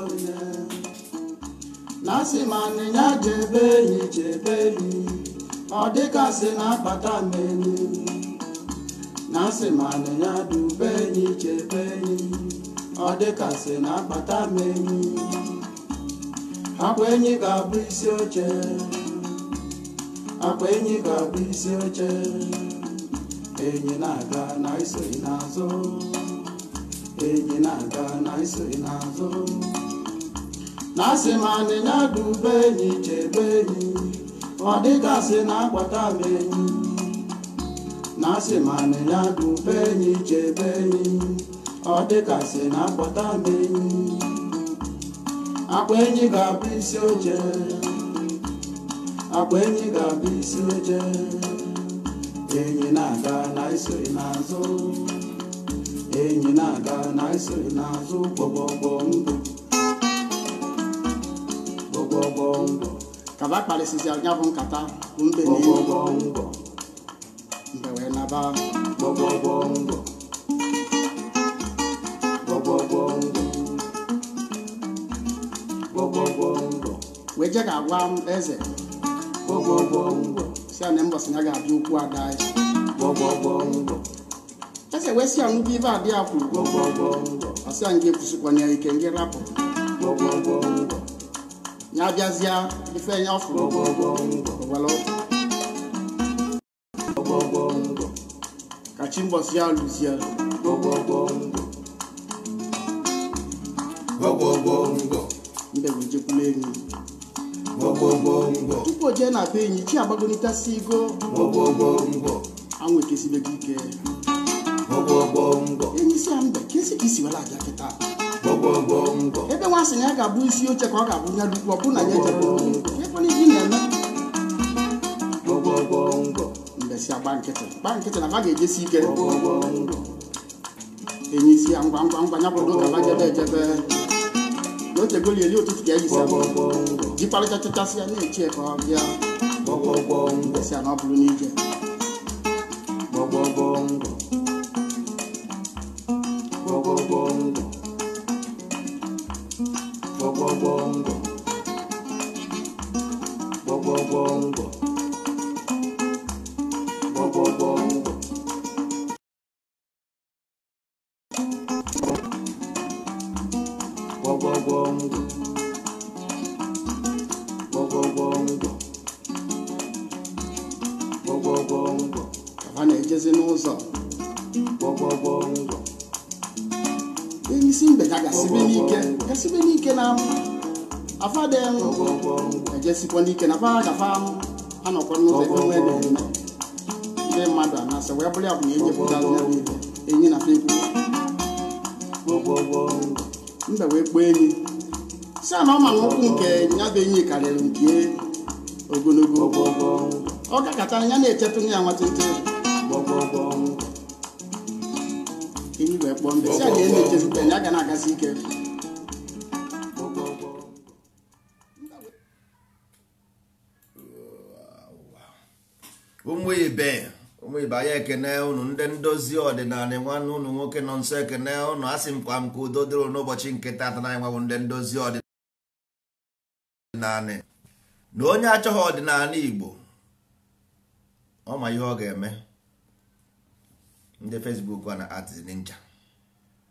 Onye na-asị ma nịnya jebe enyi, chebe enyi, ọ dịkasị na-akpata m enyi. Na-asị ma nịnya dube enyi, chebe enyi, ọ dịkasị na-akpata m enyi. Akwa enyi ga-abụ isi oche, akwa enyi ga-abụ isi oche. Enyi na-aga na isoghị n'azụ, enyi na-aga na isoghị n'azụ. Na-asị ma nịnya dube enyi, chebe enyi, ọ dịgasị na-akpata m enyi. Na-asị ma nịnya dube enyi, chebe enyi, ọ dịgasị na-akpata m enyi. Akwa enyi ga-abụ isi oche, akwa enyi ga-abụ isi oche. Enyi na-aga na isoghị n'azụ, enyi na-aga na isoghị n'azụ. Gbọgbọgbọ mbọ, gbọgbọgbọ mbọ. Kaba kparịsịsị ya bụ nkata bụ mbe na enyi. Gbọgbọgbọ mbọ. Mbe wee naba. Gbọgbọgbọ mbọ, gbọgbọgbọ mbọ, gbọgbọgbọ mbọ. Wee je ga-agwa eze. Gbọgbọgbọ mbọ. Si ya na mbọsị ya ga-abịa okwu ada. Gbọgbọgbọ mbọ. Eze wee si ya nnukwu ife adị ya kwuru. Gbọgbọgbọ mbọ. Ọsị ya nga ekwusikwana ya ike ngị rapụ. Gbọgbọgbọ mbọ. Ya abịazịa ife ya ọ fụrụ. Gbọgbọgbọ mbọ. Owelu. Gbọgbọgbọ mbọ. Ka chi mbọsị ya lụzie. Gbọgbọgbọ mbọ, gbọgbọgbọ mbọ. Mbe wee jekwula enyi. Gbọgbọgbọ mbọ. Tupu o jee na be enyi, chi agbagolitasi igo. Gbọgbọgbọ mbọ. Anwụ ekesibego ike. Gbọgbọgbọ mbọ. Enyi si ya, mbe, ka esi ka isi were abịa kịta? Gbọgbọgbọ mbọ. Ebe nwa sị na ya ga-abụ isi oche, ka ọ ga-abụ ya lukwu, ọ bụ na ya ejebe ekwena ihe ị na-eme. Gbọgbọgbọ mbọ. Mbe si agba nkịtị, gba nkịtị na fa ga-ejesi ike. Gbọgbọgbọ mbọ. Enyi si ya ngwa ngwa ngwa, ya kwado ka fa jebe ejebe na otegoli eli ụtụtụ ka ya yisi Gbọgbọgbọ mbọ. jikparịchachachasị ya na-eche ka ọ bịa. Gbọgbọgbọ mbọ. Mbe si ya na ọ bụrụ n'ije. Gbọgbọgbọ mbọ, gbọgbọgbọ mbọ, gbọgbọgbọ mbọ, gbọgbọgbọ mbọ, gbọgbọgbọ mbọ, gbọgbọgbọ mbọ, gbọgbọgbọ mbọ, gbọgbọgbọ mbọ. Ka fa na-ejezi n'ụzọ, Gbọgbọgbọ mbọ. Enyi si mbe ya gasibe n'ike, gasibe n'ike na afadị Gbọgbọgbọ mbọ. Ejesikwa n'ike na fa gafa anọkwa n'ụzọ ebe nwee na-eme ndị mmadụ anasị wee bụrụ ya bụ na ejepụtara ya bụ ibe enyi na fa ekwu. Gbọgbọgbọ mbọ. Mbe wee kpọọ enyi, si a na ọ ma na ụkwụ nke ya bụ enyi karịrị nke ogologo. Gbọgbọgbọ mbọ. Ọ gakọtara ya na-echetụ ya nwatịntị. Gbọgbọgbọ mbọ. Enyi wee kpọọ mbe, si a na ya na-echezikwa ya ga na-agasi ike. Gbọgbọgbọ. Ụmụ ibe, ụmụ ibe anyị, ekene unu. Ndị ndozi ọdịnala, nwanne unu nwoke nọ nso ekene unu. Asị m kwa m ka udo dịrị unu n'ụbọchị nke taata. Na anyị nwabụ ndị ndozi ọdịnala, na onye achọghị ọdịnala Igbo, ọ ma ihe ọ ga-eme. Ndị Facebook a na atịzi ninja,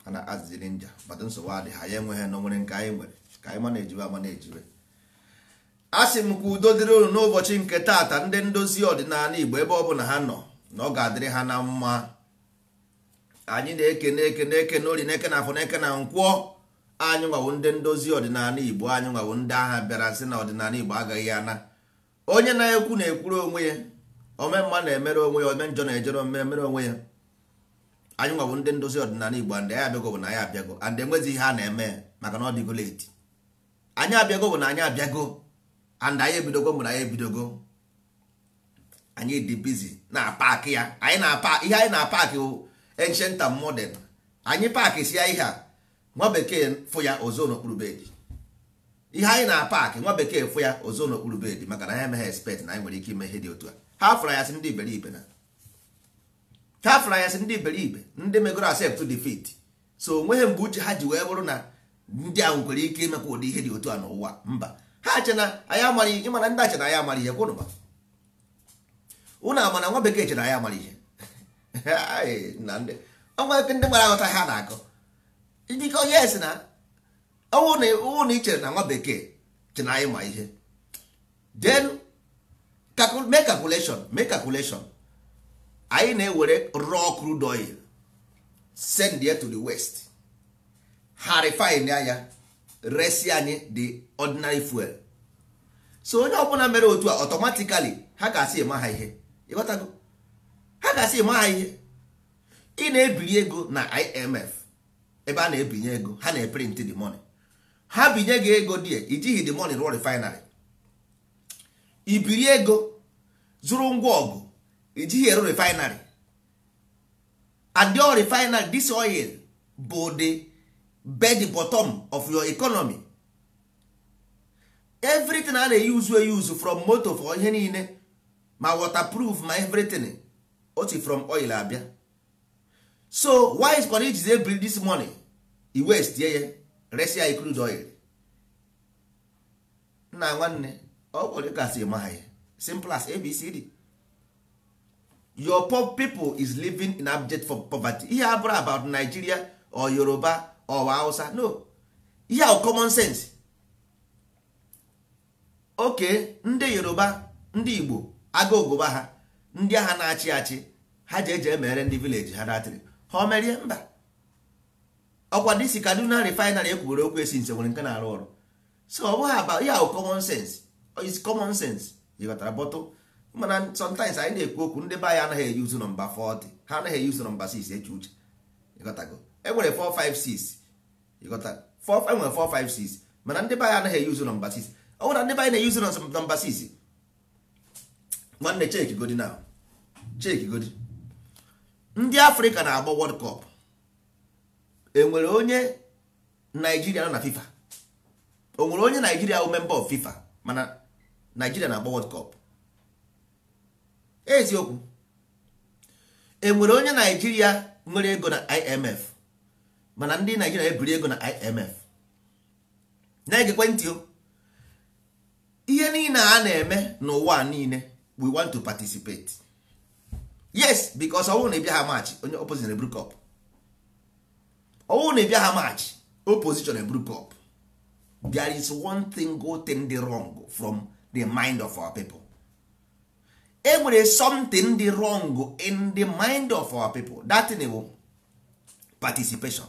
a na atịzi ninja bata. Nsogbu adị ha, ya enweghị na nwere nke anyị nwere ka anyị ma na-ejiwe ama na-ejiwe. A sị m ka udo dịrị unu n'ụbọchị nke taata. Ndị ndozi ọdịnala Igbo, ebe ọ bụla ha nọ, na ọ ga-adịrị ha na mma. Anyị na-eke na-eke na-eke na ori na-eke na afọ na-eke na nkwọ. Anyị nwawo ndị ndozi ọdịnala Igbo. Anyị nwawo ndị agha bịara sị na ọdịnala Igbo agaghị ana. Onye na-ekwu na-ekwuru onwe ya, ome mma na-emere onwe ya, ome njọ na-ejere ome emere onwe ya. Anyị nwawo ndị ndozi ọdịnala Igbo, and anyị abịago bụ na anyị abịago, and enwezi ihe a na-eme maka na ọ dịgo late. Anyị abịago bụ na anyị abịago, and anyị ebidogo bụ na anyị ebidogo. Anyị dị busy na pack ya. Anyị na-apa ihe anyị na-apack bụ ancient and modern. Anyị pack si ya ihe a nwa bekee fụ ya ozo n'okpuru bed. Ihe anyị na-apack, nwa bekee fụ ya ozo n'okpuru bed, maka na anyị emeghị expect na anyị nwere ike ime ihe dị otu a. Ha fụrụ ya sị ndị iberibe, na ha fụrụ ya sị ndị iberibe, ndị megoro accept defeat. So onweghị mgbe uche ha ji wee bụrụ na Ndị a nwekwara ike imekwa ụdị ihe dị otu a n'ụwa. Mba, ha che na anyị amara ihe. Ịmana ndị a che na anyị amara ihe kwụnụ ụnụ ama na nwa bekee che na anyị amara ihe. Na ndị ọnwa ndị gbara aghọta ha na-akọ biko, yes, na ọnwụ na ị chere na nwa bekee che na anyị ma ihe, then make calculation, make calculation. Anyị na-ewere raw crude oil send it to the west, ha refine ya, resi anyị the ordinary fuel. So onye ọbụla mere otu a, automatically ha ga-asị ịma ha ihe. Ịghọtago? Ha ga-asị ịma ha ihe. Ị na-ebiri ego na IMF, ebe a na-ebinye ego, ha na-eprint the money, ha binye gị ego die, ijighị the money rụọ refinery. Ibiri ego zụrụ ngwa ọgụ, ijighị eru refinery. And your refinery, this oil bụ the bed bottom of your economy. Everything a na-eyuzu eyuzu, from motor for ihe niile, ma waterproof, ma everything otu from oil abịa. So why is kwana ijizi ebiri this money i waste ye ya, resi ya crude oil? Nna nwanne, ọ gwara kasị ma ha ya, simple as ABCD. Your poor people is living in abject for poverty. Ihe abụrụ about Nigeria or Yoruba or Hausa, no. Ihe ahụ common sense. Oke ndị Yoruba, ndị Igbo agụgụba ha, ndị agha na-achị achị, ha ji eje emere ndị village ha datịrị ha o merie. Mba, ọkwa disi Kaduna refinery ekwubere okwu esi nse nwere nke na-arụ ọrụ. So ọ bụghị aba ihe ahụ common sense is common sense. Ịghọtara? Bọtụ mana sometimes anyị na-ekwu okwu, ndị be anyị anaghị eyuzu nọmba 40, ha anaghị eyuzu nọmba 6 eche uche. Ịghọtago? Enwere 4 5 6. Ịghọta? 4, enwere 4 5 6, mana ndị be anyị anaghị eyuzu nọmba 6. Ọ bụrụ na ndị be anyị na-eyuzu nọmba 6, nwanne, check godi now, check godi. Ndị Afrịka na-agba World Cup, enwere onye Naijiria nọ na FIFA? O nwere onye Naijiria wụ member of FIFA? Mana Naijiria na-agba World Cup. Eziokwu, enwere onye Naijiria nwere ego na IMF? Mana ndị Naijiria ebiri ego na IMF. Na-egekwe ntị o, ihe niile a na-eme n'ụwa niile, we want to participate, yes, because ọwụ na ịbịa ha match, onye opposition eburu cup. Ọwụ na ịbịa ha match, opposition eburu cup. There is one thing go thing dị wrong from the mind of our people. E nwere something dị wrong in the mind of our people. That thing bụ participation.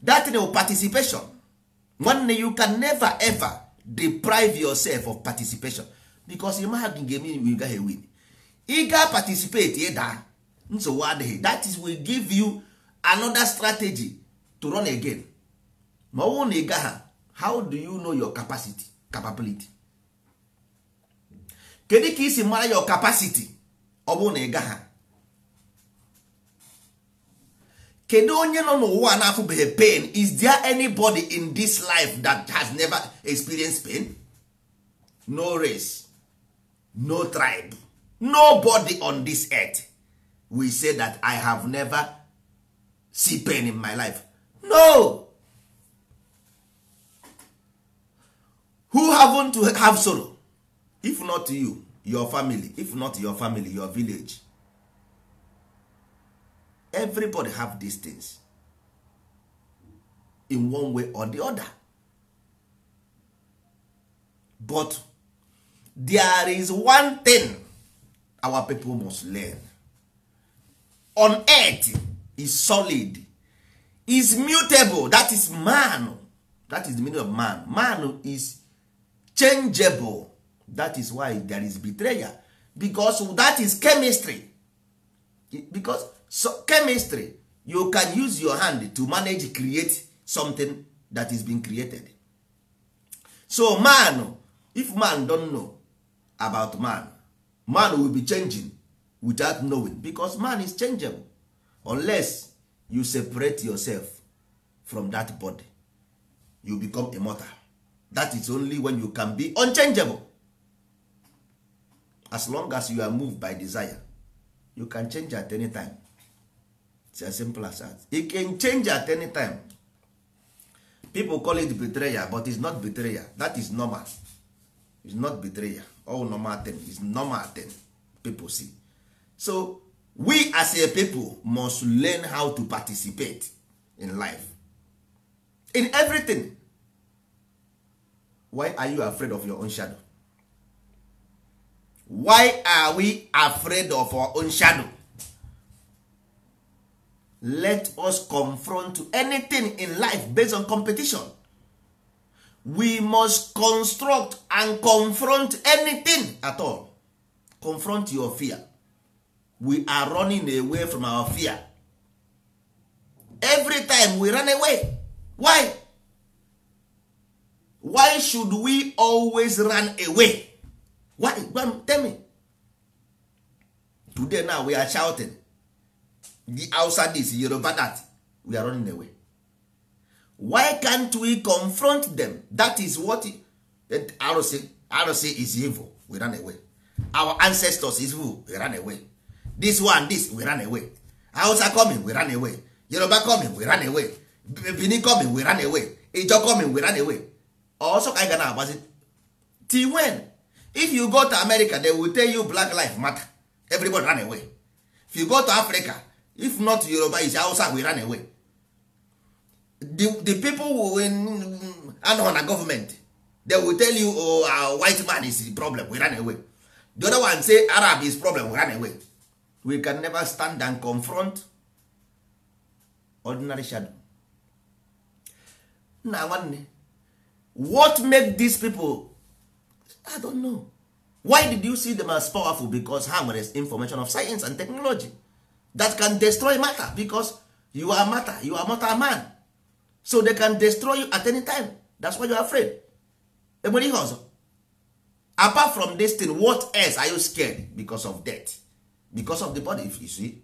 That thing bụ participation. Nwanne, you can never ever deprive yourself of participation, because ị maghị gị ga-eme, you gaghị win. Ị ga participate, ịda, nsogbu adịghị. That is will give you another strategy to run again. Ma ọ bụrụ na ị gaghị, how do you know your capacity, capability? Kedu ka isi mara your capacity ọ bụrụ na ị gaghị? Kedu onye nọ n'ụwa na-afụbeghị pain? Is there anybody in this life that has never experienced pain? No race, no tribe, nobody on this earth will say that I have never see pain in my life. No. Who haven't to have sorrow? If not you, your family. If not your family, your village. Everybody have these things in one way or the other. But there is one thing our people must learn. On earth is solid, is mutable. That is man. That is the meaning of man. Man is changeable. That is why there is betrayal, because that is chemistry. Because so chemistry, you can use your hand to manage, create something that is being created. So man, if man don't know about man, man will be changing without knowing, because man is changeable. Unless you separate yourself from that body, you become immortal. That is only when you can be unchangeable. As long as you are moved by desire, you can change at any time. It's as simple as that. You can change at any time. People call it betrayal, but it's not betrayal. That is normal. It's not betrayal. All normal thing. It's normal thing people see. So we as a people must learn how to participate in life, in everything. Why are you afraid of your own shadow? Why are we afraid of our own shadow? Let us confront anything in life based on competition. We must construct and confront anything at all. Confront your fear. We are running away from our fear. Every time we run away. Why? Why should we always run away? Why? Tell me. Today now we are shouting. The outside this, Yoruba that. We are running away. Why can't we confront them? That is what ROC is evil. We run away. Our ancestors is evil. We run away. This one, this, we run away. Hausa coming, we run away. Yoruba coming, we run away. Benin coming, we run away. Ijaw coming, we run away. Also, I gonna about it. Till when? If you go to America, they will tell you Black Life Matter. Everybody run away. If you go to Africa, if not Yoruba, is Hausa, we run away. The people who in on a government, they will tell you, oh, our white man is the problem, we run away. The other one say Arab is problem, we run away. We can never stand and confront ordinary shadow. Now, what make these people? I don't know. Why did you see them as powerful? Because ha nwere information of science and technology that can destroy matter, because you are matter, you are matter man. So they can destroy you at any time. That's why you are afraid. Enwere ihe ọzọ? Apart from this thing, what else are you scared? Because of death, because of the body. If you see,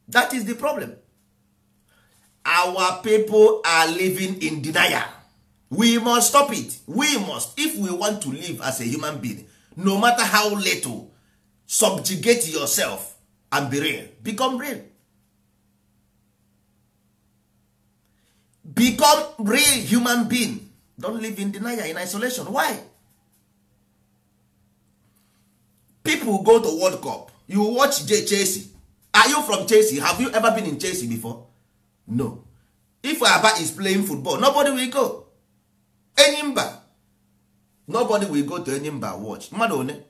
that is the problem. Our people are living in denial. We must stop it. We must. If we want to live as a human being, no matter how little, subjugate yourself and be real. Become real. Become real human being. Don't live in denial, in isolation. Why? People go to World Cup. You watch Chelsea. Are you from Chelsea? Have you ever been in Chelsea before? No. If Aba is playing football, nobody will go. Enyimba. Nobody will go to Enyimba watch. Mmadụ one.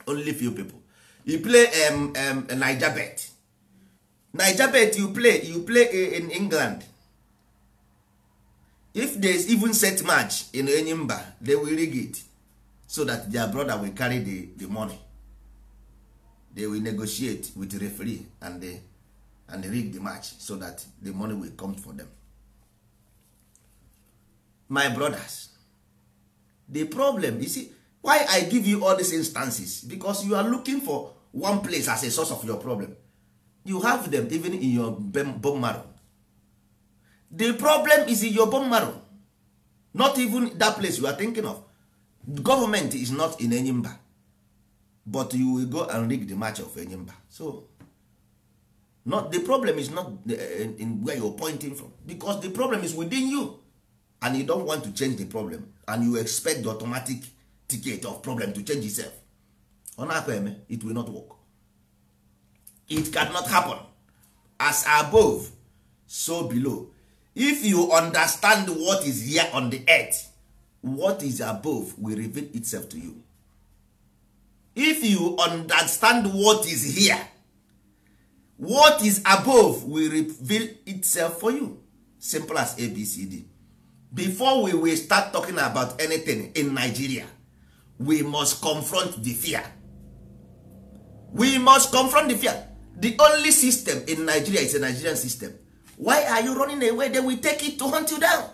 Only few people. You play Niger Bet. Niger Bet you play in England. If there is even set match in Enyimba, they will rig it so that their brother will carry the money. They will negotiate with the referee and they rig the match so that the money will come for them. My brothers, the problem, you see, why I give you all these instances? Because you are looking for one place as a source of your problem. You have them even in your bone marrow. The problem is in your bone marrow, not even that place you are thinking of. Government is not in Enyimba, but you will go and rig the match of Enyimba. So not the problem is not in where you're pointing from, because the problem is within you, and you don't want to change the problem, and you expect the automatic ticket of problem to change itself. It will not work. It cannot happen. As above, so below. If you understand what is here on the earth, what is above will reveal itself to you. If you understand what is here, what is above will reveal itself for you. Simple as ABCD. Before we will start talking about anything in Nigeria, we must confront the fear. We must confront the fear. The only system in Nigeria is a Nigerian system. Why are you running away? They will take it to hunt you down.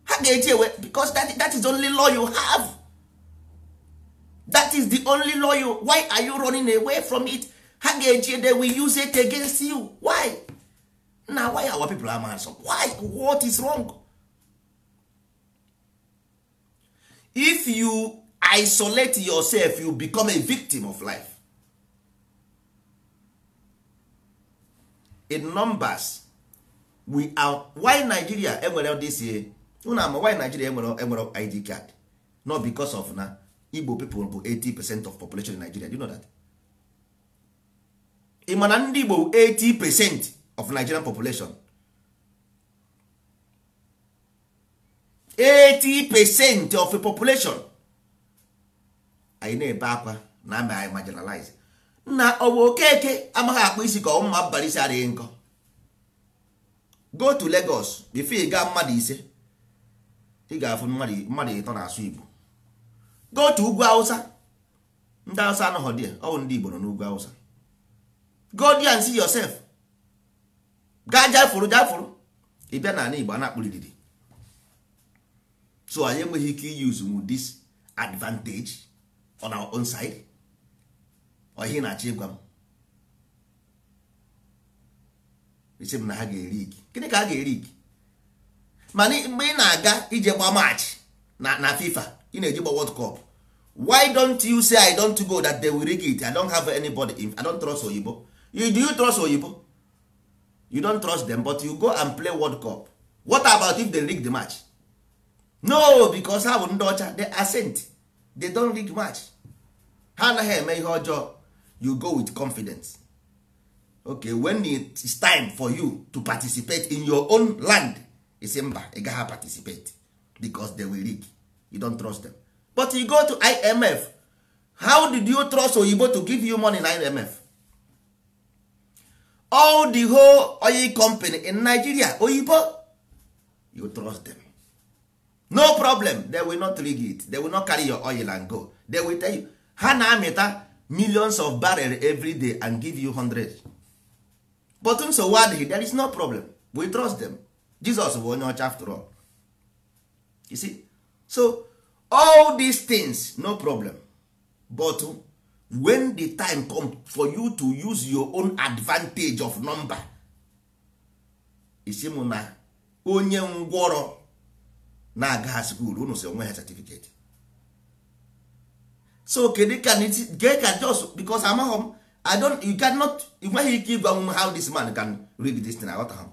Ha ga-eji ewe, because that is the only law you have. That is the only law you. Why are you running away from it? Ha ga-eji, they will use it against you. Why? Now why our people are mad? Why? What is wrong? If you isolate yourself, you become a victim of life. In Numbers We are why Nigeria enwere this unu ama why Nigeria enwere ID card? Not because of na Igbo people bụ 80% of population in Nigeria. Do you know that? Ị ma na ndị Igbo 80% of Nigerian population? 80% of the population. Anyị na-ebe akwa na ama anyị marginalize. Na ọ bụ Okeke amaghị akpụ isi ka ọmụma abalị isi adịghị nkọ. Go to Lagos before ị gaa mmadụ ise, ị ga-afụ mmadụ ịtọ na-asụ Igbo. Go to ugwu Hausa, ndị Hausa anọghọ dị, ọ bụ ndị Igbo nọ n'ugwu Hausa. Go there and see yourself. Gaa jafụrụ jafụrụ, ị bịa n'ala Igbo a na-akpụrịrị. So anyị enweghị ike use this advantage on our own side. Ọ ihe na-achọ ịgwa m, isi m na ha ga-eri iki. Gịnị ka ha ga-eri iki? Mana mgbe ị na-aga ije gba match na FIFA, ị na-eji gba World Cup, why don't you say I don't go, that they will rig it? I don't have anybody, I don't trust oyibo. You do you trust oyibo? You don't trust them, but you go and play World Cup. What about if they rig the match? No, because ha bụ ndị ọcha, they are saint, they don't rig match. Ha anaghị eme ihe ọjọọ. You go with confidence. Okay, when it is time for you to participate in your own land, isi mba, ị gaghị participate because they will rig. You don't trust them. But you go to IMF. How did you trust oyibo to give you money in IMF? All the whole oil company in Nigeria, oyibo, you trust them. No problem, they will not rig it. They will not carry your oil and go. They will tell you, ha na-amịta millions of barrel every day and give you 100. But nsogbu adịghị, there is no problem. We trust them. Jesus bụ onye ọcha after all. You see? So all these things, no problem. But when the time come for you to use your own advantage of number, isi mụ na onye ngwọrọ na-aga school unu si onwe ha certificate. So kedu ka ka just because amaghị m, I don't, you cannot, ị nweghị ike ịgwa m how this man can read this thing. Aghọta ha.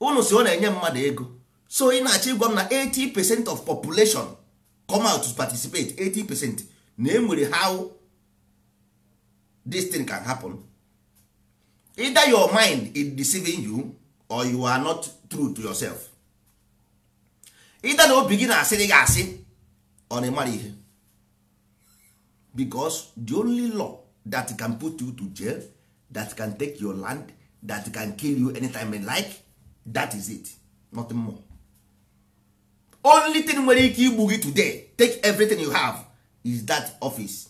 Unu si ọ na-enye mmadụ ego, so ị na-achọ ịgwa m na 80% of population come out to participate, 80% na enwere how this thing can happen. Either your mind is deceiving you or you are not true to yourself. Either na obi gị na-asịrị gị asị ọ na-ịmara ihe. Because the only law that can put you to jail, that can take your land, that can kill you anytime you like, that is it, nothing more. Only thing nwere ike igbu gị today, take everything you have, is that office.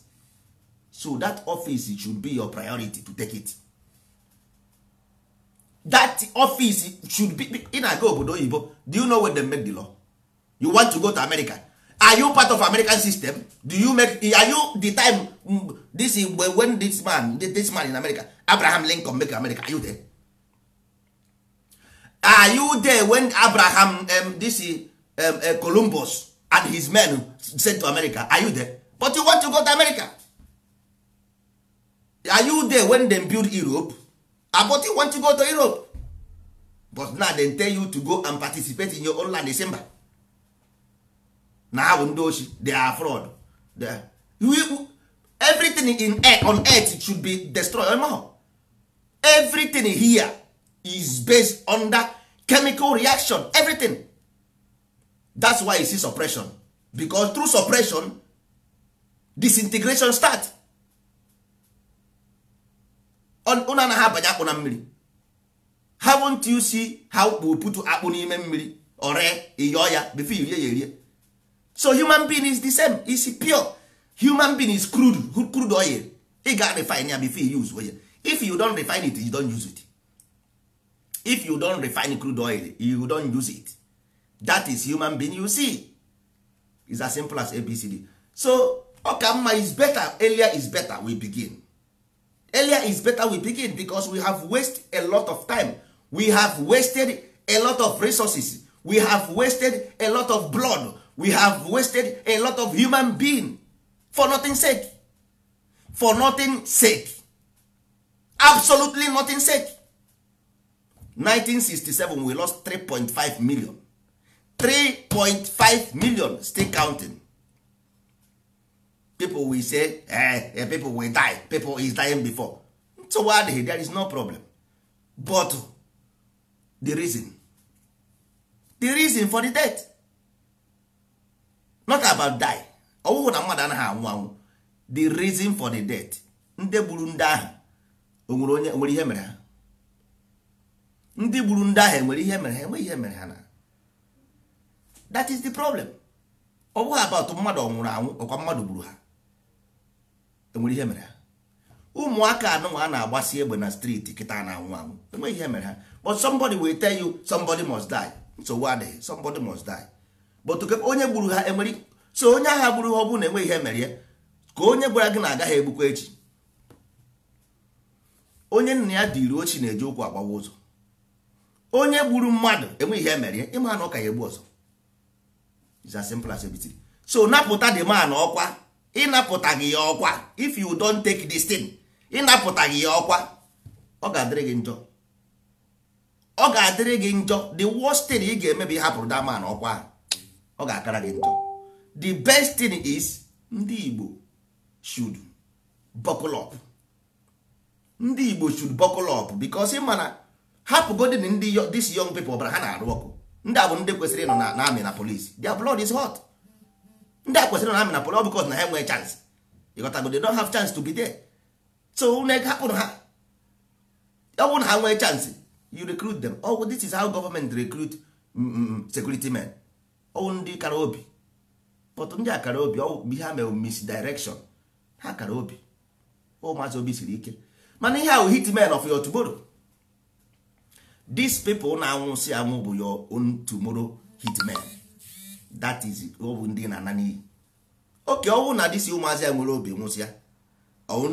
So that office should be your priority to take it. That office should be. Ị na-aga obodo oyibo, do you know when they make the law? You want to go to America, are you part of American system? Do you make, are you the time this is when this man in America, Abraham Lincoln, make America, are you there? Are you there when Abraham this is Columbus and his men sent to America? Are you there? But you want to go to America. Are you there when they build Europe? But you want to go to Europe. But now they tell you to go and participate in your own land, December. Na ha bụ ndị ochi, they are fraud. They are, everything in air, on earth should be destroyed. Everything here is based on the chemical reaction. Everything. That's why you see suppression. Because through suppression, disintegration start. Unu anaghị abanye akpụ na mmiri. Haven't you see how we put akpụ n'ime mmiri ore ịyọọ ya before you rie ya erie? So human being is the same, is pure. Human being is crude, crude oil. Ị ga refine ya before you use oil. If you don't refine it, you don't use it. If you don't refine crude oil, you don't use it. That is human being you see. Is as simple as ABCD. So ọ ka mma, is better earlier, is better we begin earlier, is better we begin, because we have wasted a lot of time, we have wasted a lot of resources, we have wasted a lot of blood, we have wasted a lot of human being for nothing sake, for nothing sake, absolutely nothing sake. 1967 we lost 3.5 million. 3.5 million, still counting. People will say people will die, people is dying before. So what, there is no problem. But the reason for the death, not about die. Ọwụhụ na mmadụ anaghị anwụ anwụ. The reason for the death, ndị gburu ndị ahụ onwere onye nwere ihe mere ha? Ndị gburu ndị ahụ enwere ihe mere ha? Enweghị ihe mere ha na. That is the problem. Ọ bụghị about mmadụ ọ nwụrụ anwụ, ọkwa mmadụ gburu ha, enwere ihe mere ha. Ụmụaka anụnwa a na-agbasi egbe na street kịta na-anwụ anwụ, enweghị ihe mere ha. But somebody will tell you somebody must die. Nsogbu adịghị, somebody must die. But onye gburu ha enwere. So onye agha gburu ha, ọ bụrụ na enweghị ihe mere ya, ka onye gwara gị na agaghị egbukwa echi. Onye nna ya dịrị ochi na-eji ụkwụ agbawa ụzọ. Onye gburu mmadụ enweghị ihe mere ya, ịma na ọ ka ya egbu ọzọ. It's as simple as ABCD. So napụta the man ọkwa. Ịnapụtaghị ya ọkwa, if you don't take this thing, ịnapụtaghị ya ọkwa, ọ ga-adịrị gị njọ. Ọ ga-adịrị gị njọ. The worst thing ị ga-eme bụ ịhapụrụ that man ọkwa, ọ ga-akara gị njọ. The best thing is ndị Igbo should buckle up. Ndị Igbo should buckle up, because ị mana hapụgodin ndị these young people ọbara ha na-arụ ọkụ. Ndị a bụ ndị kwesịrị ịnọ na army na police. Their blood is hot. Ndị a kwesịrị ịnọ na army na police because na ha enweghị chance. Ịghọtago? They don't have chance to be there. So unu hapụrụ ha. Ọ bụrụ na ha nwee chance, you recruit them. Oh, this is how government recruit security men. Ọ ndị kara obi. But ndị akara obi, ọ bụ ihe ha mere misdirection. Ha kara obi. Ụmụazị obi siri ike. Mana ihe ahụ hitmen of your tomorrow. These people na-anwụsị anwụ bụ your own tomorrow hitmen. That is ọ bụ ndị na-ana n'iyi. Oke ọnwụ na dịsi ụmụazị a nwere obi nwụsịa, ọwụ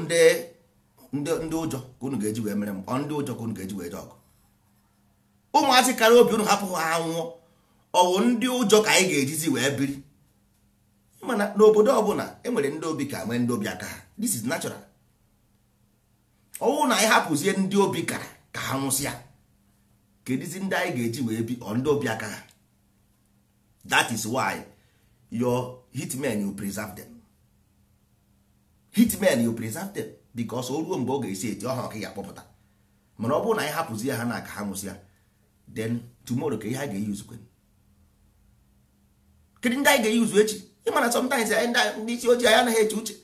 ndị ụjọ ka unu ga-eji wee mere m, ọ ndị ụjọ ka unu ga-eji wee je ọgụ. Ụmụazị kara obi unu hapụ ha anwụọ, ọwụ ndị ụjọ ka anyị ga-ejizi wee biri. Mana n'obodo ọbụla enwere ndị obi ka nwee ndị obi aka ha. This is natural. Ọwụ na anyị hapụzie ndị obi kara ka ha nwụsịa, kedizi ndị anyị ga-eji wee bi, ọ ndị obi aka ha. That is why your hitmen, you preserve them. Hitmen, you preserve them, because o ruo mgbe ọ ga-esi eti ọha ọka ga-akpọpụta. Mana ọ bụrụ na anyị hapụzie ha na aka ha nwụsịa, then tomorrow ka ihe a ga-eyuzu kwen, kedu ndị anyị ga-eyuzu echi? Ịmana sometimes ndị isi ojii anyị anaghị eche uche.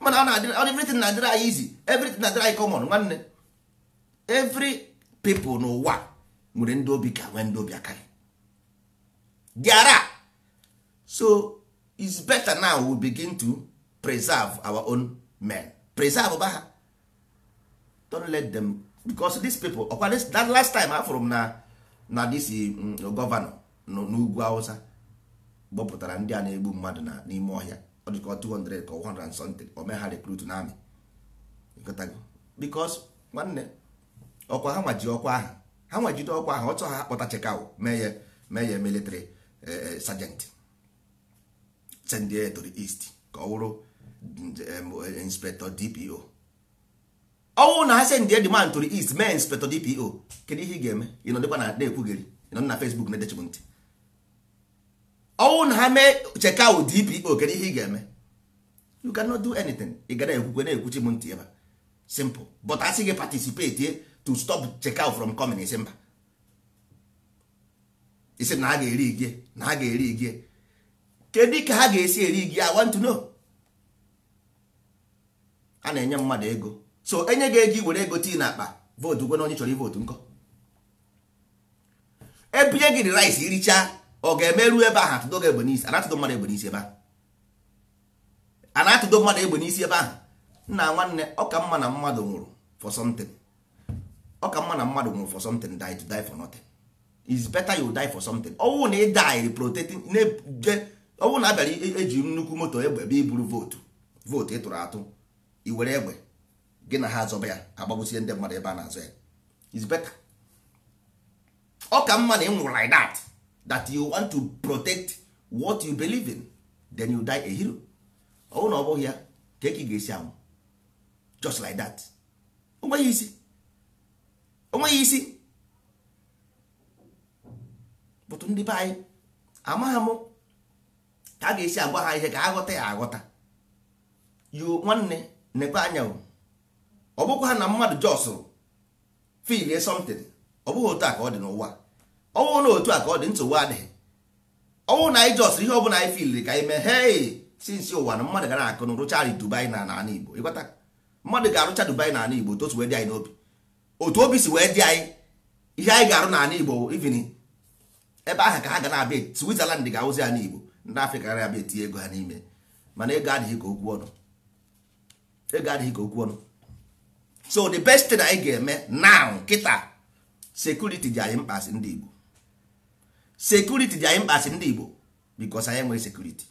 Mana ọ na-adịrị everything na-adịrị anyị easy, everything na-adịrị anyị common. Nwanne, every people n'ụwa nwere ndị obi ka nwee ndị obi aka. There are. So it's better now we begin to preserve our own men. Preserve ba ha. Don't let them, because these people, ọkwa this, that last time afụrụ m na this governor n'ugwu Hausa gbọpụtara ndị a na-egbu mmadụ na n'ime ọhịa, ọ dịka 200 ka 100 and something, o mee ha recruit na army. Ịghọtago? Because nwanne, ọkwa ha nwaji ọkwa ahụ, ha nwajide ọkwa ahụ, ọtọ ha kpọta Chekawo mee ya military sergeant, send ya to the east ka ọ wụrụ inspector DPO. Ọwụ na ha send the man to the east mee inspector DPO, kedu ihe ị ga-eme? Ị nọdịkwa na na-ekwugheri, ị nọ na Facebook na-edechi m ntị. Ọwụ na ha mee Chekawo DPO, kedu ihe ị ga-eme? You cannot do anything. Ị ga na-ekwukwe na-ekwuchi m ntị ebe a. Simple. But asị gị participate to stop Chekawo from coming, isi mba. Isi na ha ga-eri gie, na ha ga-eri gie. Kedu ka ha ga-esi eri gie? I want to know. A na-enye mmadụ ego. So enye gị ego, i were ego tii n'akpa vote gwe na onye chọrọ ivotu nkọ. Ebinye gị rice irichaa, ọ ga-emeru ebe ahụ atụdo gị egbe n'isi. A na-atụdo mmadụ egbe n'isi ebe ahụ. A na-atụdo mmadụ egbe n'isi ebe ahụ. Nna nwanne, ọ ka mma na mmadụ nwụrụ for something. Ọ ka mma na mmadụ nwụrụ for something, die to die for nothing. It's better you die for something. Ọwụ na ị die protecting, na-eje ọwụ na abịara eji nnukwu moto egbe ebe iburu vote, vote ị tụrụ atụ, i were egbe gị na ha azọba ya, agbagbusie ndị mmadụ ebe a na-azọ ya. It's better. Ọ ka mma na ị nwụrụ like that, that you want to protect what you believe in, then you die a hero. Ọwụ na ọ bụghị ya, ka ị ga-esi anwụ just like that. Onweghị isi, onweghị isi. But ndị be anyị amaghị m ka a ga-esi agwa ha ihe ka ha ghọta ya aghọta. Yo nwanne, nekwe anya o. Ọ bụkwa ha na mmadụ jọsụrụ filie something. Ọ bụghị otu a ka ọ dị n'ụwa. Ọ bụrụ na otu a ka ọ dị, nsogbu adịghị. Ọ bụrụ na anyị jọsụrụ ihe ọ bụla anyị filiri ka anyị mee, hei, sinsi ụwa na mmadụ gara akụ na rụchara Dubai na ala Igbo. Ịghọta, mmadụ ga-arụcha Dubai na ala Igbo otu o si wee dị anyị n'obi, otu obi si wee dị anyị, ihe anyị ga-arụ n'ala Igbo, even ebe ahụ ka ha ga na-abịa. Switzerland ga-awụzi ala Igbo, ndị Afrịka gara abịa etinye ego ha n'ime. Mana ego adịghị ka okwu ọnụ, ego adịghị ka okwu ọnụ. So the best thing anyị ga-eme now kịta, security dị anyị mkpa asị ndị Igbo, security dị anyị mkpa asị ndị Igbo, because anyị enweghị security.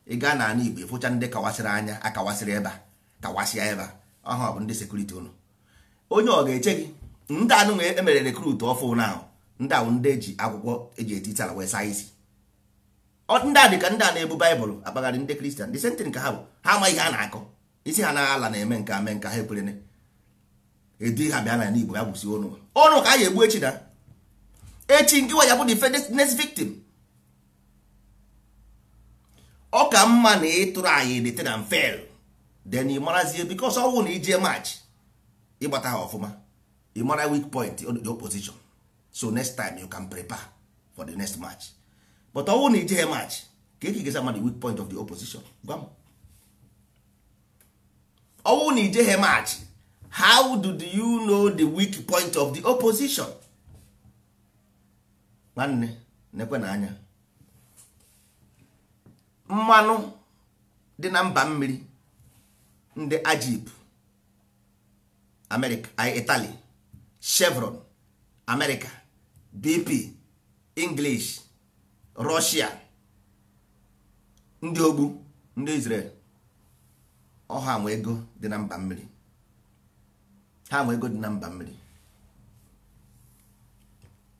Ị gaa n'ala Igbo, ịfụcha ndị kawasịrị anya, akawasịrị ebe a, kawasịa ebe a, ọha bụ ndị security ụnụ. Onye ọ ga-eche gị? Ndị anụ nwee emere recruit ọfụ na ahụ, ndị ahụ ndị eji akwụkwọ eji etiti ala wee saa isi. Ndị a dị ka ndị a na-ebu baịbụl akpagharị, ndị Kristian, the same thing ka ha bụ. Ha ama ihe a na-akọ isi ha na ala na-eme nke ame nke ha ekwerene edi ha bịa n'ala Igbo ya gbụsi ụnụ ụnụ ka a ga-egbu echi na echi nke ya bụ the next victim. Ọ ka mma na ịtụrụ anyị the thing and fail, then ị marazie, because ọ bụrụ na ije match ịgbata ha ọfụma, ị mara weak point the opposition, so next time you can prepare for the next match. But ọ bụrụ na ije match ka eke gesa ma the weak point of the opposition, gwa m, ọ bụrụ na ije match, how do you know the weak point of the opposition? Nwanne, nekwe na anya, mmanụ dị na mba mmiri, ndị Agip America, Italy, Chevron America, BP English, Russia, ndị ogbu, ndị Israel, ọha nwe ego dị na mba mmiri. Ha nwe ego dị na mba mmiri.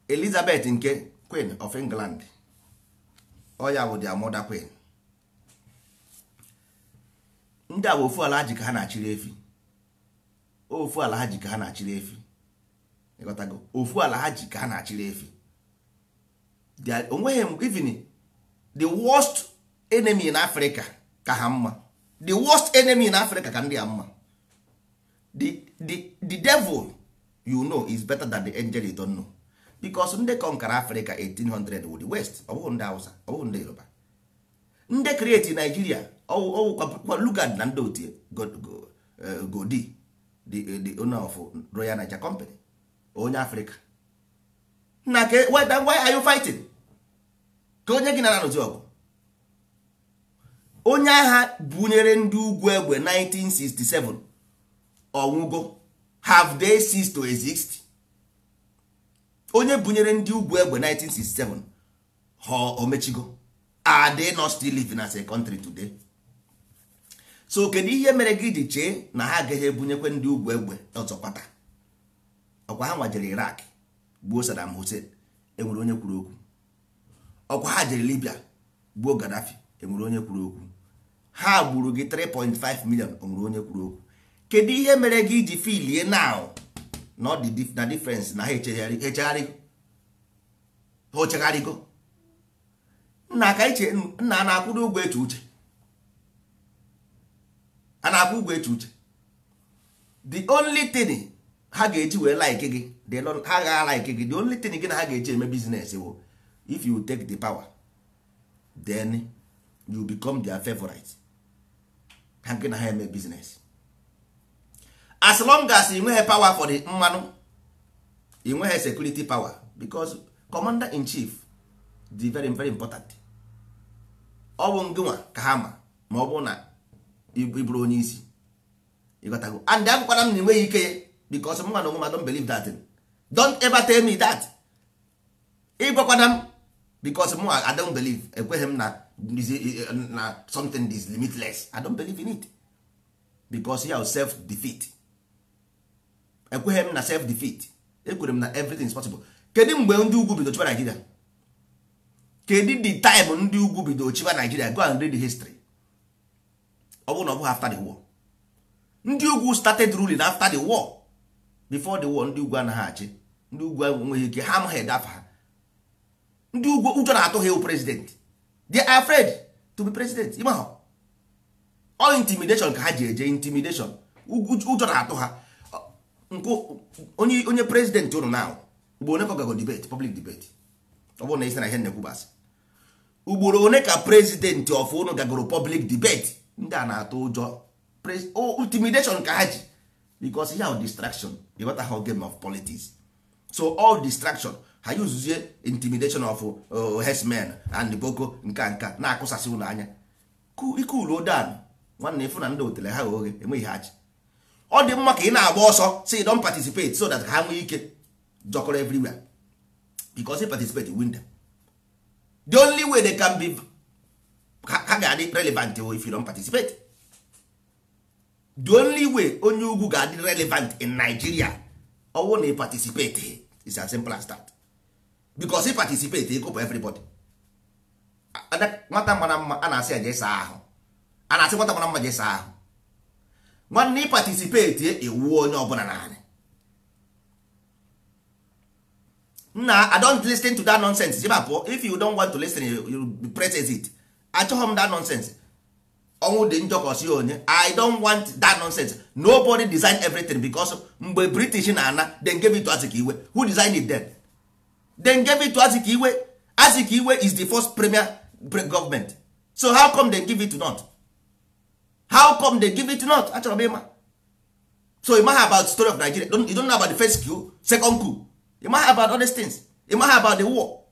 Elizabeth nke Queen of England, ọ ya bụ their mother queen. Ndị a bụ ofu ala ha ji ka ha na-achịrị efi, ofu ala ha ji ka ha na-achịrị efi. Ịghọtago? Ofu ala ha ji ka ha na-achịrị efi. Onweghị even the worst enemy in Africa ka ha mma. The worst enemy in Africa ka ndị a mma. The devil you know is better than the angel you don't know, because ndị conquer Africa 1800 wụ the West. Ọ bụghị ndị Hausa, ọ bụghị ndị Yoruba. Ndị create Nigeria ọwụkwa Lugard na ndị otie Godi, the owner of Royal Niger Company, onye Africa. Na ke why are you fighting? Ka onye gị na-anọzi ọgụ, onye agha bunyere ndị ugwu egbe 1967, ọnwụgo. Have they ceased to exist? Onye bunyere ndị ugwu egbe 1967, ha omechigo? Are they not still living as a country today? So kedu ihe mere gị ji chee na ha agaghị ebunyekwe ndị ugwu egbe ọzọ kwata? Ọkwa ha nwajere Iraq gbuo Saddam Hussein, enwere onye kwuru okwu? Ọkwa ha jere Libya gbuo Gaddafi, enwere onye kwuru okwu? Ha gburu gị 3.5 million, onwere onye kwuru okwu? Kedu ihe mere gị iji filie now na ọ dị na difference, na ha echegharịgo, ha ochegharịgo? Nna, ka iche nna a na-akwụdo ụgwọ eche uche, a na-akwụ ụgwọ eche uche. The only thing ha ga-eji wee like gị, ha ga like gị, the only thing gị na ha ga-eji eme business bụ if you take the power, then you become their favorite. Ha gị na ha eme business. As long as ị nweghị power for the mmanụ, ị nweghị security power, because commander in chief dị very very important. Ọ bụ ngịnwa ka ha ma ma ọ bụrụ na ị bụrụ onye isi. Ịghọtago? And agwakwara m na enweghị ike ya, because mụ na onwe m, I don't believe that thing. Don't ever tell me that. Ịgwakwana m, because mụ, I don't believe. Ekweghị m na something is limitless. I don't believe in it, because ya self defeat. Ekweghị m na self defeat. Ekwere m na everything is possible. Kedu mgbe ndị ugwu bido chịba Nigeria? Kedu the time ndị ugwu bido chịba Nigeria? Go and read the history. Ọ bụrụ na ọ bụghị after the war, ndị ugwu started ruling after the war. Before the war, ndị ugwu anaghị achị. Ndị ugwu enweghị ike, ha amaghị ede afa ha. Ndị ugwu ụjọ na-atụ ha ịwụ president. They are afraid to be president. Ịma ha all intimidation ka ha ji eje intimidation. Ụjọ na-atụ ha. Onye onye president ụnụ na ugboro one ka ọ gago debate, public debate? Ọ bụrụ na isi na ihe nnekwu basị, ugboro one ka president of ụnụ gagoro public debate? Ndị a na-atụ ụjọ. Intimidation ka ha ji, because ihe ahụ distraction. Ịghọta ha? Game of politics. So all distraction ha yuzuzie, intimidation of herdsmen and boko nka nka na-akụsasị ụlọ anya ike uruo dan. Nwanne, ịfụ na ndị otele ha oghe enweghị ha ji. Ọ dị mma ka ị na-agba ọsọ si don't participate, so that ha nwee ike jọkọrọ everywhere, because if participate, you win them. The only way they can be, ha ga-adị relevant if you don't participate. The only way onye ugwu ga-adị relevant in Nigeria, ọwụ na ị participate. Is as simple as that, because if participate, ịkụpụ everybody. Nwata mara mma a na-asị ya jee saa ahụ, a na-asị nwata mara mma jee saa ahụ. Nwanne, ị participate, iwu onye ọbụla naanị nna. I don't listen to that nonsense. Jeba pụọ. If you don't want to listen, you press it. Achọghị m that nonsense. Ọnwụ dị njọ ka ọsị onye. I don't want that nonsense. Nobody design everything, because mgbe British na-ana, then gave it to Azikiwe. Who designed it then? Then gave it to Azikiwe. Azikiwe is the first premier government. So how come they give it to not? How come they give it to not? Achọrọ m ịma. So you maha about story of Nigeria. Don't, you don't know about the first coup, second coup. You maha about all these things. You maha about the war.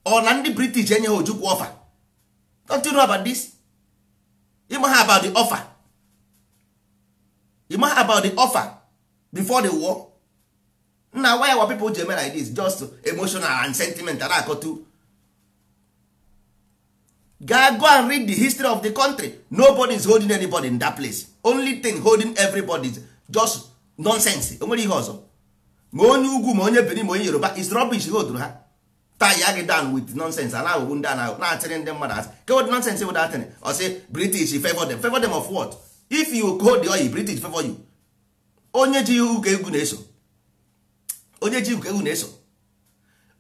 Ọ na ndị British enye ha Ojukwu offer. Don't you know about this? You maha about the offer. You maha about the offer before the war. Na why our people ji eme like this? Just emotional and sentimental akọtu. Go and read the history of the country. Nobody is holding anybody in that place. Only thing holding everybody is just nonsense. Onwere ihe ọzọ, ma onye ugwu, ma onye Benin, ma onye Yoruba, is rubbish. Hold ha tie ya gị down with nonsense. A na-aghọgbu ndị a na-atịrị ndị mmadụ asị kewod nonsense wụ datịrị. Ọ sị British favor them. Favor them of what? If you hold the oil, British favor you. Onye ji ụka egwu na-eso, onye ji ụka egwu na-eso,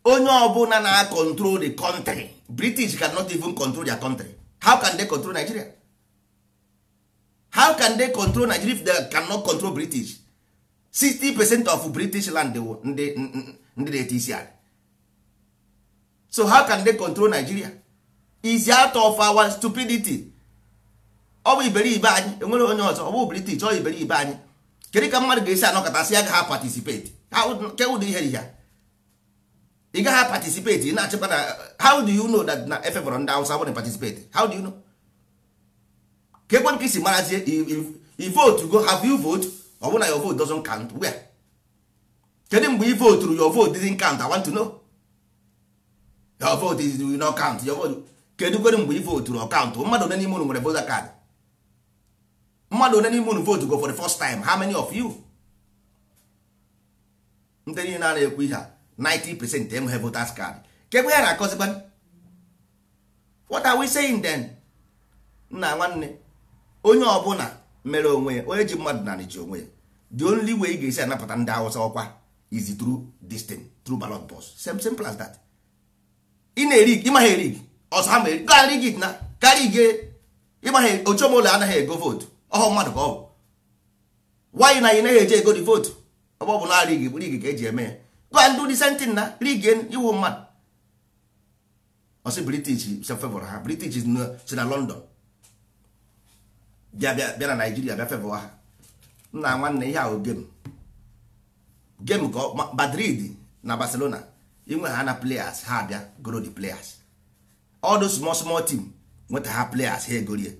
onye ọbụla na control the country. British cannot even control their country. How can they control Nigeria? How can they control Nigeria if they cannot control British? 60% of British land wụ ndị na-ete isi ala. So how can they control Nigeria? Is out of our stupidity. Ọ bụ iberibe anyị. Enwere onye ọzọ, ọ bụ British, ọ iberibe anyị. Kedu ka mmadụ ga-esi anọkọta sị agaghị participate? Ke ụdị ihe ihe ị gaghị participate, ị na-achịkwa na? How do you know that na efevọrọ ndị Hausa bụ participate? How do you know? Ka ekwe nke isi marazie. I vote go, have you vote? Ọ bụ na your vote doesn't count where? Kedu mgbe i vote your vote didn't count? I want to know. Your vote is will not count, your vote. Kedu kwere mgbe i vote ọ count? Mmadụ one n'ime unu nwere voter card? Mmadụ one n'ime unu vote go for the first time? How many of you? Ndị niile na-ekwu ihe a, 90% enweghị voters card. Kekwe ya na-akọzikwa. What are we saying then? Nna, nwanne, onye ọbụla mere onwe ya, onye ji mmadụ narị ji onwe ya. The only way ị ga-esi anapụta ndị Hausa ọkwa is through this thing, through ballot box. Same, simple as that. Ị na-eri ịmaghị eri ọsọ ha ma eri gaa rig it na karị ige ịmaghị ochomole anaghị ego vote. Ọhụ mmadụ ka ọ bụ. Why na ị naghị eje ego the vote? Ọ bụ na rig rig ka eji eme ya. Go and do the same thing na rig iwu mmadụ. Ọsị British favor ha. British si na London bịa bịa bịa na Naijiria bịa favor ha. Nna, nwanne, ihe ahụ game game ka Madrid na Barcelona inwe ha na players ha abịa goro the players. All those small small team nweta ha players, ha egorie.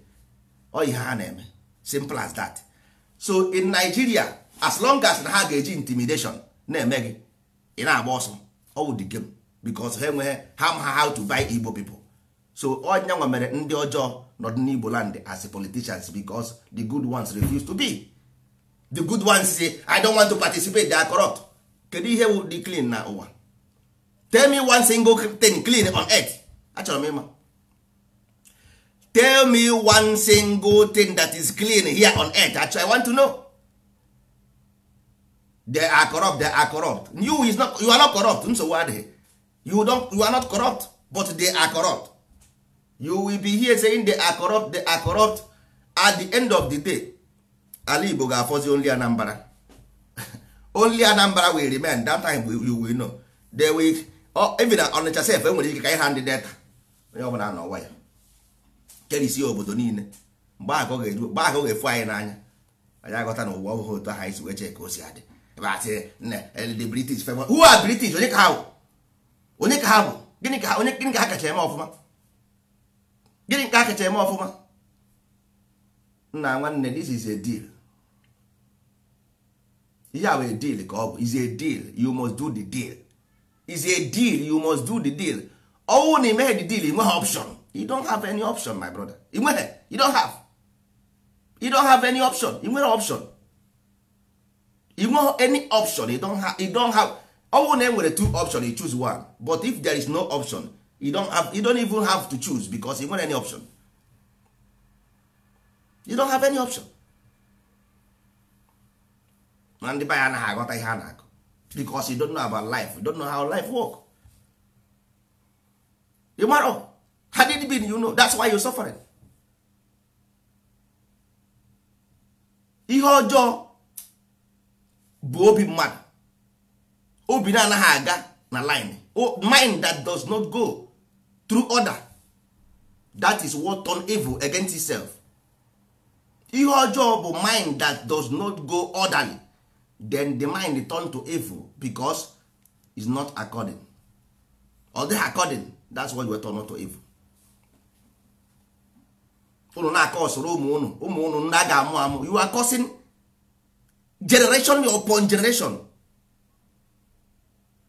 Ọ ihe ha na-eme, simple as that. So in Nigeria, as long as na ha ga-eji intimidation na-eme gị, ị na-agba ọsọ, ọ wụ the game, because ha enweghị ha ma how to buy Igbo people. So onye nwa mere ndị ọjọọ nọdụ n'Igbo land as politicians, because the good ones refuse to be the good ones. Say, "I don't want to participate." They are corrupt. Kedu ihe wụ dị clean na ụwa? Tell me one single thing clean on earth. Achọrọ m ịma. Tell me one single thing that is clean here on earth. Actually, I want to know. They are corrupt, they are corrupt. You is not, you are not corrupt. Nsogbu adịghị. You don't, you are not corrupt, but they are corrupt. You will be here saying they are corrupt, they are corrupt. At the end of the day, ala Igbo ga-afọzi only Anambra. Only Anambra will remain. That time you will know. They will, oh, even Onitsha sef enwere ike ka ihe ndị data onye ọbụla nọ ya kerisi obodo niile. Mgbe ahụ ka ọ ga-efu anyị n'anya, anyị aghọta na ụwa ọhụrụ otu ahụ anyị si wee chee ka o si adị. Ebe a sị the British favor. Who are British? Onye ka ha bụ? Onye ka ha bụ? Gịnị ka onye gịnị ka ha kacha eme ọfụma? Gịnị ka ha kacha eme ọfụma? Nna nwanne, this is a deal. Ihe a bụ a deal ka ọ bụ. Is a deal, you must do the deal. Is a deal, you must do the deal. Ọwụ na imeghe the deal, ị nweghị option. You don't have any option, my brother. Ị nweghị, you don't have, you don't have any option. Ị nwere option? You nweghị any option. You don't have, you don't have. Ọwụ na e nwere two option, you choose one. But if there is no option, you don't have, you don't even have to choose, because you nwere any option. You don't have any option. Na ndị be anyị anaghị aghọta ihe a na-akọ, because you don't know about life. You don't know how life work. You mara had it been, you know, that's why you're suffering. Ihe ọjọọ bụ obi mmadụ, obi na-anaghị aga na line. Mind that does not go through order, that is what turn evil against itself. Ihe ọjọọ bụ mind that does not go orderly, then the mind turn to evil because it's not according, or the according, that's why you turn to evil. Unu na-akọ ọsoro ụmụ unu, ụmụ unu ndị a ga-amụ amụ. You are causing generation upon generation.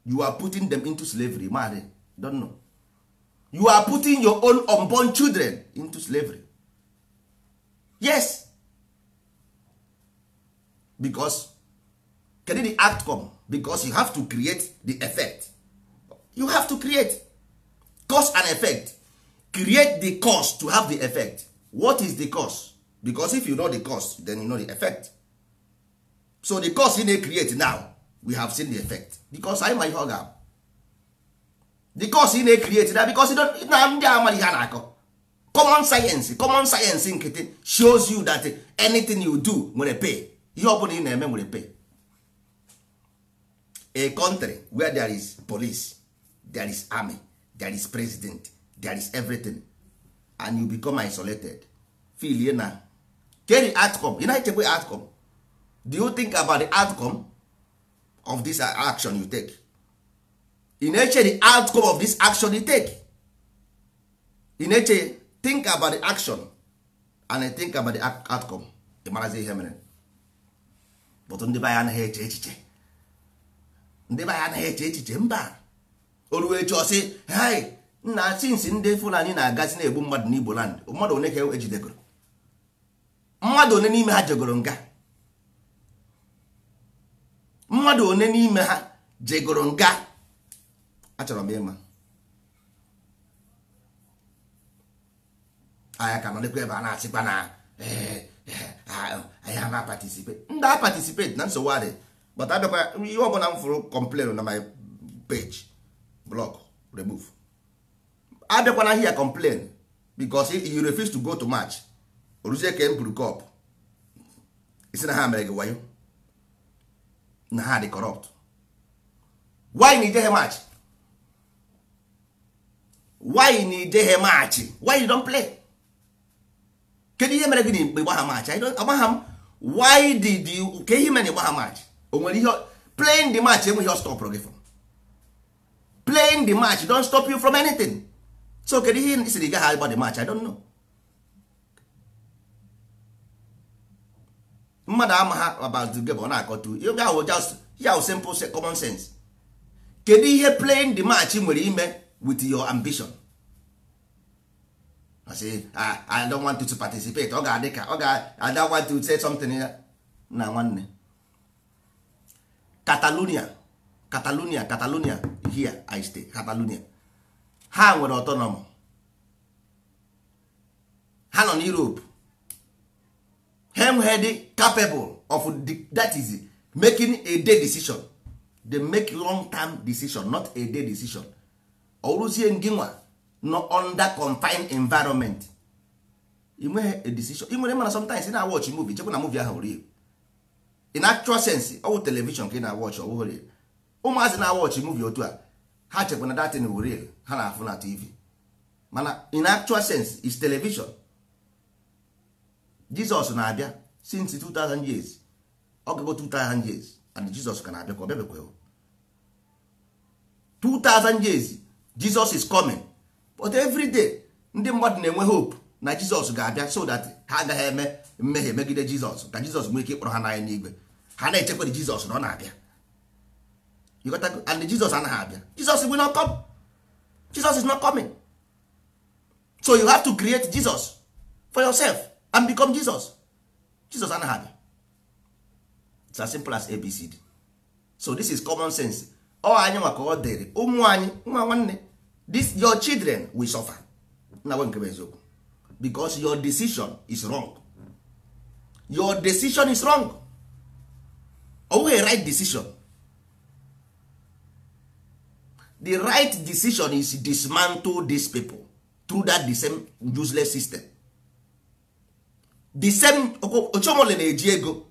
You are putting them into slavery. Man, don't know. You are putting your own unborn children into slavery. Yes, because kedu the outcome? Because you have to create the effect. You have to create cause and effect. Create the cause to have the effect. What is the cause? Because if you know the cause, then you know the effect. So the cause you na-create now, we have seen the effect. Because anyị ma ihe ọ ga-abụ. The cause you na-create now, because you don't, na ndị amara ihe a na-akọ. Common science, common science nkịtị shows you that anything you do nwere pay. Ihe ọ bụla ị na-eme nwere pay. A country where there is police, there is army, there is president, there is everything, and you become isolated. Feel ye na carry outcome. You na-echekwa outcome. Do you think about the outcome of this action you take? Ị na-eche the outcome of this action you take? Ị na-eche? Think about the action and think about the outcome. Ị marazi ihe mere. But ndị be anyị anaghị eche echiche. Ndị be anyị anaghị eche echiche. Mba, oruo echi ọsị hai nna, since ndị Fulani na-agazi na-egbu mmadụ n'Igbo land, mmadụ one ka ejidegoro? Mmadụ one n'ime ha jegoro nga? Mmadụ one n'ime ha jegoro nga? Achọrọ m ịma. Anyị ka nọdịkwa ebe a na-asịkwa na anyị ama participate. Ndị a participate na nsogbu adị, but abịakwa ihe ọbụla m fụrụ complain na my page, block, remove. Abịakwana here complain because you refuse to go to march. Oruzie ka m buru cup, isi na ha mere gị wayo, na ha dị corrupt. Why na ijeghe march? Why na ijeghe march? Why you don't play? Kedu ihe mere gị na ịgba ha march? Agbagha m. Why did you, ke ihe mere na ịgba ha march? O nwere ihe playing the match enweghị ọ stop gị from playing the match? Don't stop you from anything. So kedu ihe siri gaghị agba the match? I don't know. Mmadụ ama ha about the game, ọ na-akọtu ihe ahụ, just ya simple common sense. Kedu ihe playing the match nwere ime with your ambition? I say, I don't want you to participate. Ọ ga-adị ka ọ ga, I don't want to say something ya. Na nwanne, Catalonia, Catalonia, Catalonia, here I stay, Catalonia, ha nwere autonomy. Ha nọ n'Europe. Ha enweghị dị capable of the, that is making a day decision. They make long term decision, not a day decision. Ọ rụzie ngị nwa nọ under confined environment, ị nweghị a decision. Ị nwere, mana sometimes ị na-watch movie, chekwa na movie ahụ real. In actual sense, ọ wụ television ka ị na-watch, ọ bụghị real. Ụmụazị na-watch movie otu a, ha chekwa na that thing wụ real ha na-afụ na TV, mana in actual sense is television. Jesus na-abịa since 2000 years, ọ gago 2000 years and Jesus ka na-abịa, ka ọ bịabekwa. 2000 years Jesus is coming, but every day ndị mmadụ na-enwe hope na Jesus ga-abịa so that ha agaghị eme mmehie megide Jesus, ka Jesus nwee ike ịkpọrọ ha n'anya n'igwe. Ha na-echekwara Jesus na ọ na-abịa. You got to, and Jesus anaghị abịa. Jesus will not come. Jesus is not coming. So you have to create Jesus for yourself and become Jesus. Jesus anaghị abịa. It's as simple as ABCD. So this is common sense. Ọ anyị nwa ka ọ dịrị, ụmụ anyị nwa nwanne, this your children will suffer na nke bụ eziokwu, because your decision is wrong. Your decision is wrong. Ọ bụghị right decision. The right decision is dismantle these people through that the same useless system, the same Ochomole na-eji ego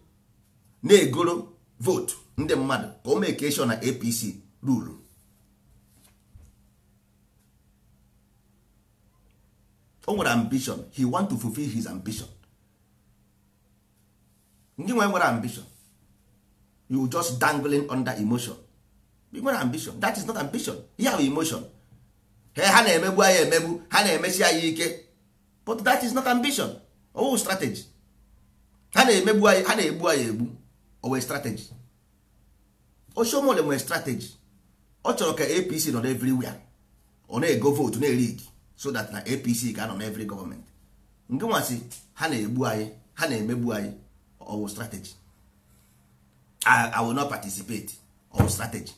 na-egoro vote ndị mmadụ ka o make sure na APC rule. O nwere ambition, he want to fulfill his ambition. Ndị nwe nwere ambition, you just dangling under emotion. You nwere ambition, that is not ambition. You have emotion. Ha na-emegbu anyị emegbu, ha na-emesi anyị ike, but that is not ambition. Oh, strategy. Ha na-emegbu anyị, ha na-egbu anyị egbu, o wee strategy. Oshiomhole nwere strategy. Ọ chọrọ ka APC nọ everywhere, ọ na-ego vote na-erig, so that na APC ga-anọ na every government. Nke nwasị ha na-egbu anyị, ha na-emegbu anyị, ọ wụ strategy. I will not participate, ọ wụ strategy.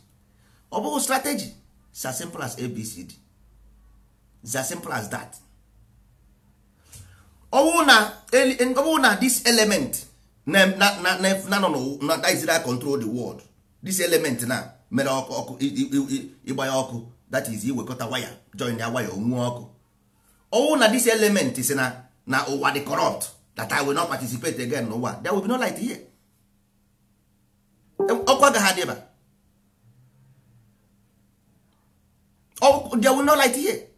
Ọ bụghị strategy. It's as simple as ABCD. It's as simple as that. Ọ bụrụ na this element na nọ na that is that control the world, this element na mere ọkụ ọkụ ịgbanye ọkụ, that is iwekọta waya join ya waya onwuo ọkụ. Ọwụ na this element si na ụwa dị corrupt, that I will not participate again n'ụwa, there will be no light here. Ọkụ agaghị adị ebe. There will no light here.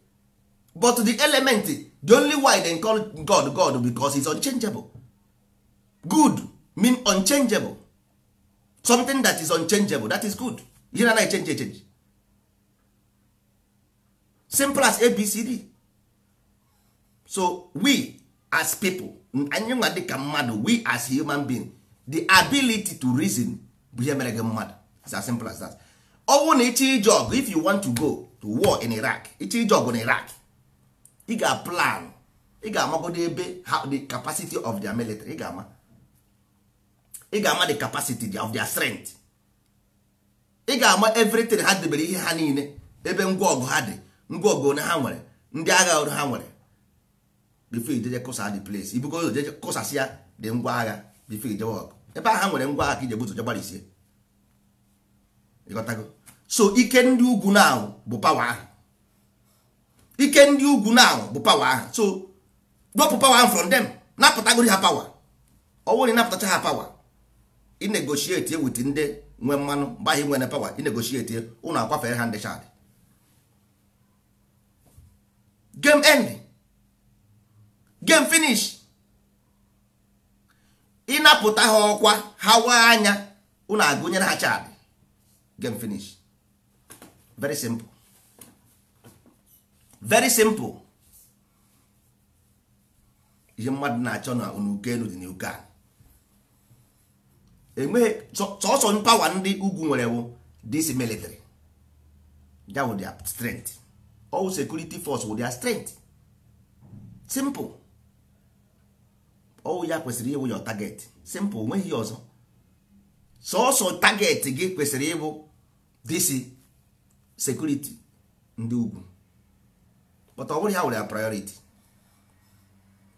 But the element, the only why they call God God, because it's unchangeable. Good mean unchangeable. Something that is unchangeable, that is good. Ihe na change change. Simple as ABCD. So we as people, anyị nwa dịka mmadụ, we as human being, the ability to reason bụ ihe mere gị mmadụ. It's as simple as that. Ọ bụrụ na ịchọ ije ọgụ, if you want to go to war in Iraq, ịchọ ije ọgụ na Iraq, ị ga-plan, ị ga-amagodo ebe the capacity of their military, ị ga-ama the capacity of their strength, ị ga-ama everything ha debere ihe ha niile, ebe ngwa ọgụ ha dị, ngwa ọgụ one ha nwere, ndị agha ọrụ ha nwere, before ijeje kụsa the place. Ibugo ụzọ jeje kụsasịa dị ngwa agha before ijewe ọgụ. Ebe ha nwere ngwa agha ka ije buzo je gbarisie. Ịghọtago? So ike ndị ugwu now bụ power ahụ. Ike ndị ugwu now bụ power ahụ. So wepụ power ahụ from them, napụtagoro ha power. Ọ bụrụ na ịnapụtacha ha power, ị negotiate with ndị nwe mmanụ mgbe ahụ nwere power, ị negotiate ụnụ akwafere ha ndị Chad. Game end. Game finish. Ịnapụta ha ọkwa, ha waa anya, ụnụ agụnyere ha Chad. Game finish. Very simple. Very simple. Ihe mmadụ na-achọ na unuke elu dị n'uke a. Enweghị sọsọ power ndị ugwu nwere bụ this military. That was their strength. All security force with their strength. Simple. All ya kwesịrị ịwụ your target. Simple, nweghị ọzọ. Sọsọ target gị kwesịrị ịbụ this security ndị ugwu. But ọ bụrụ ha were priority.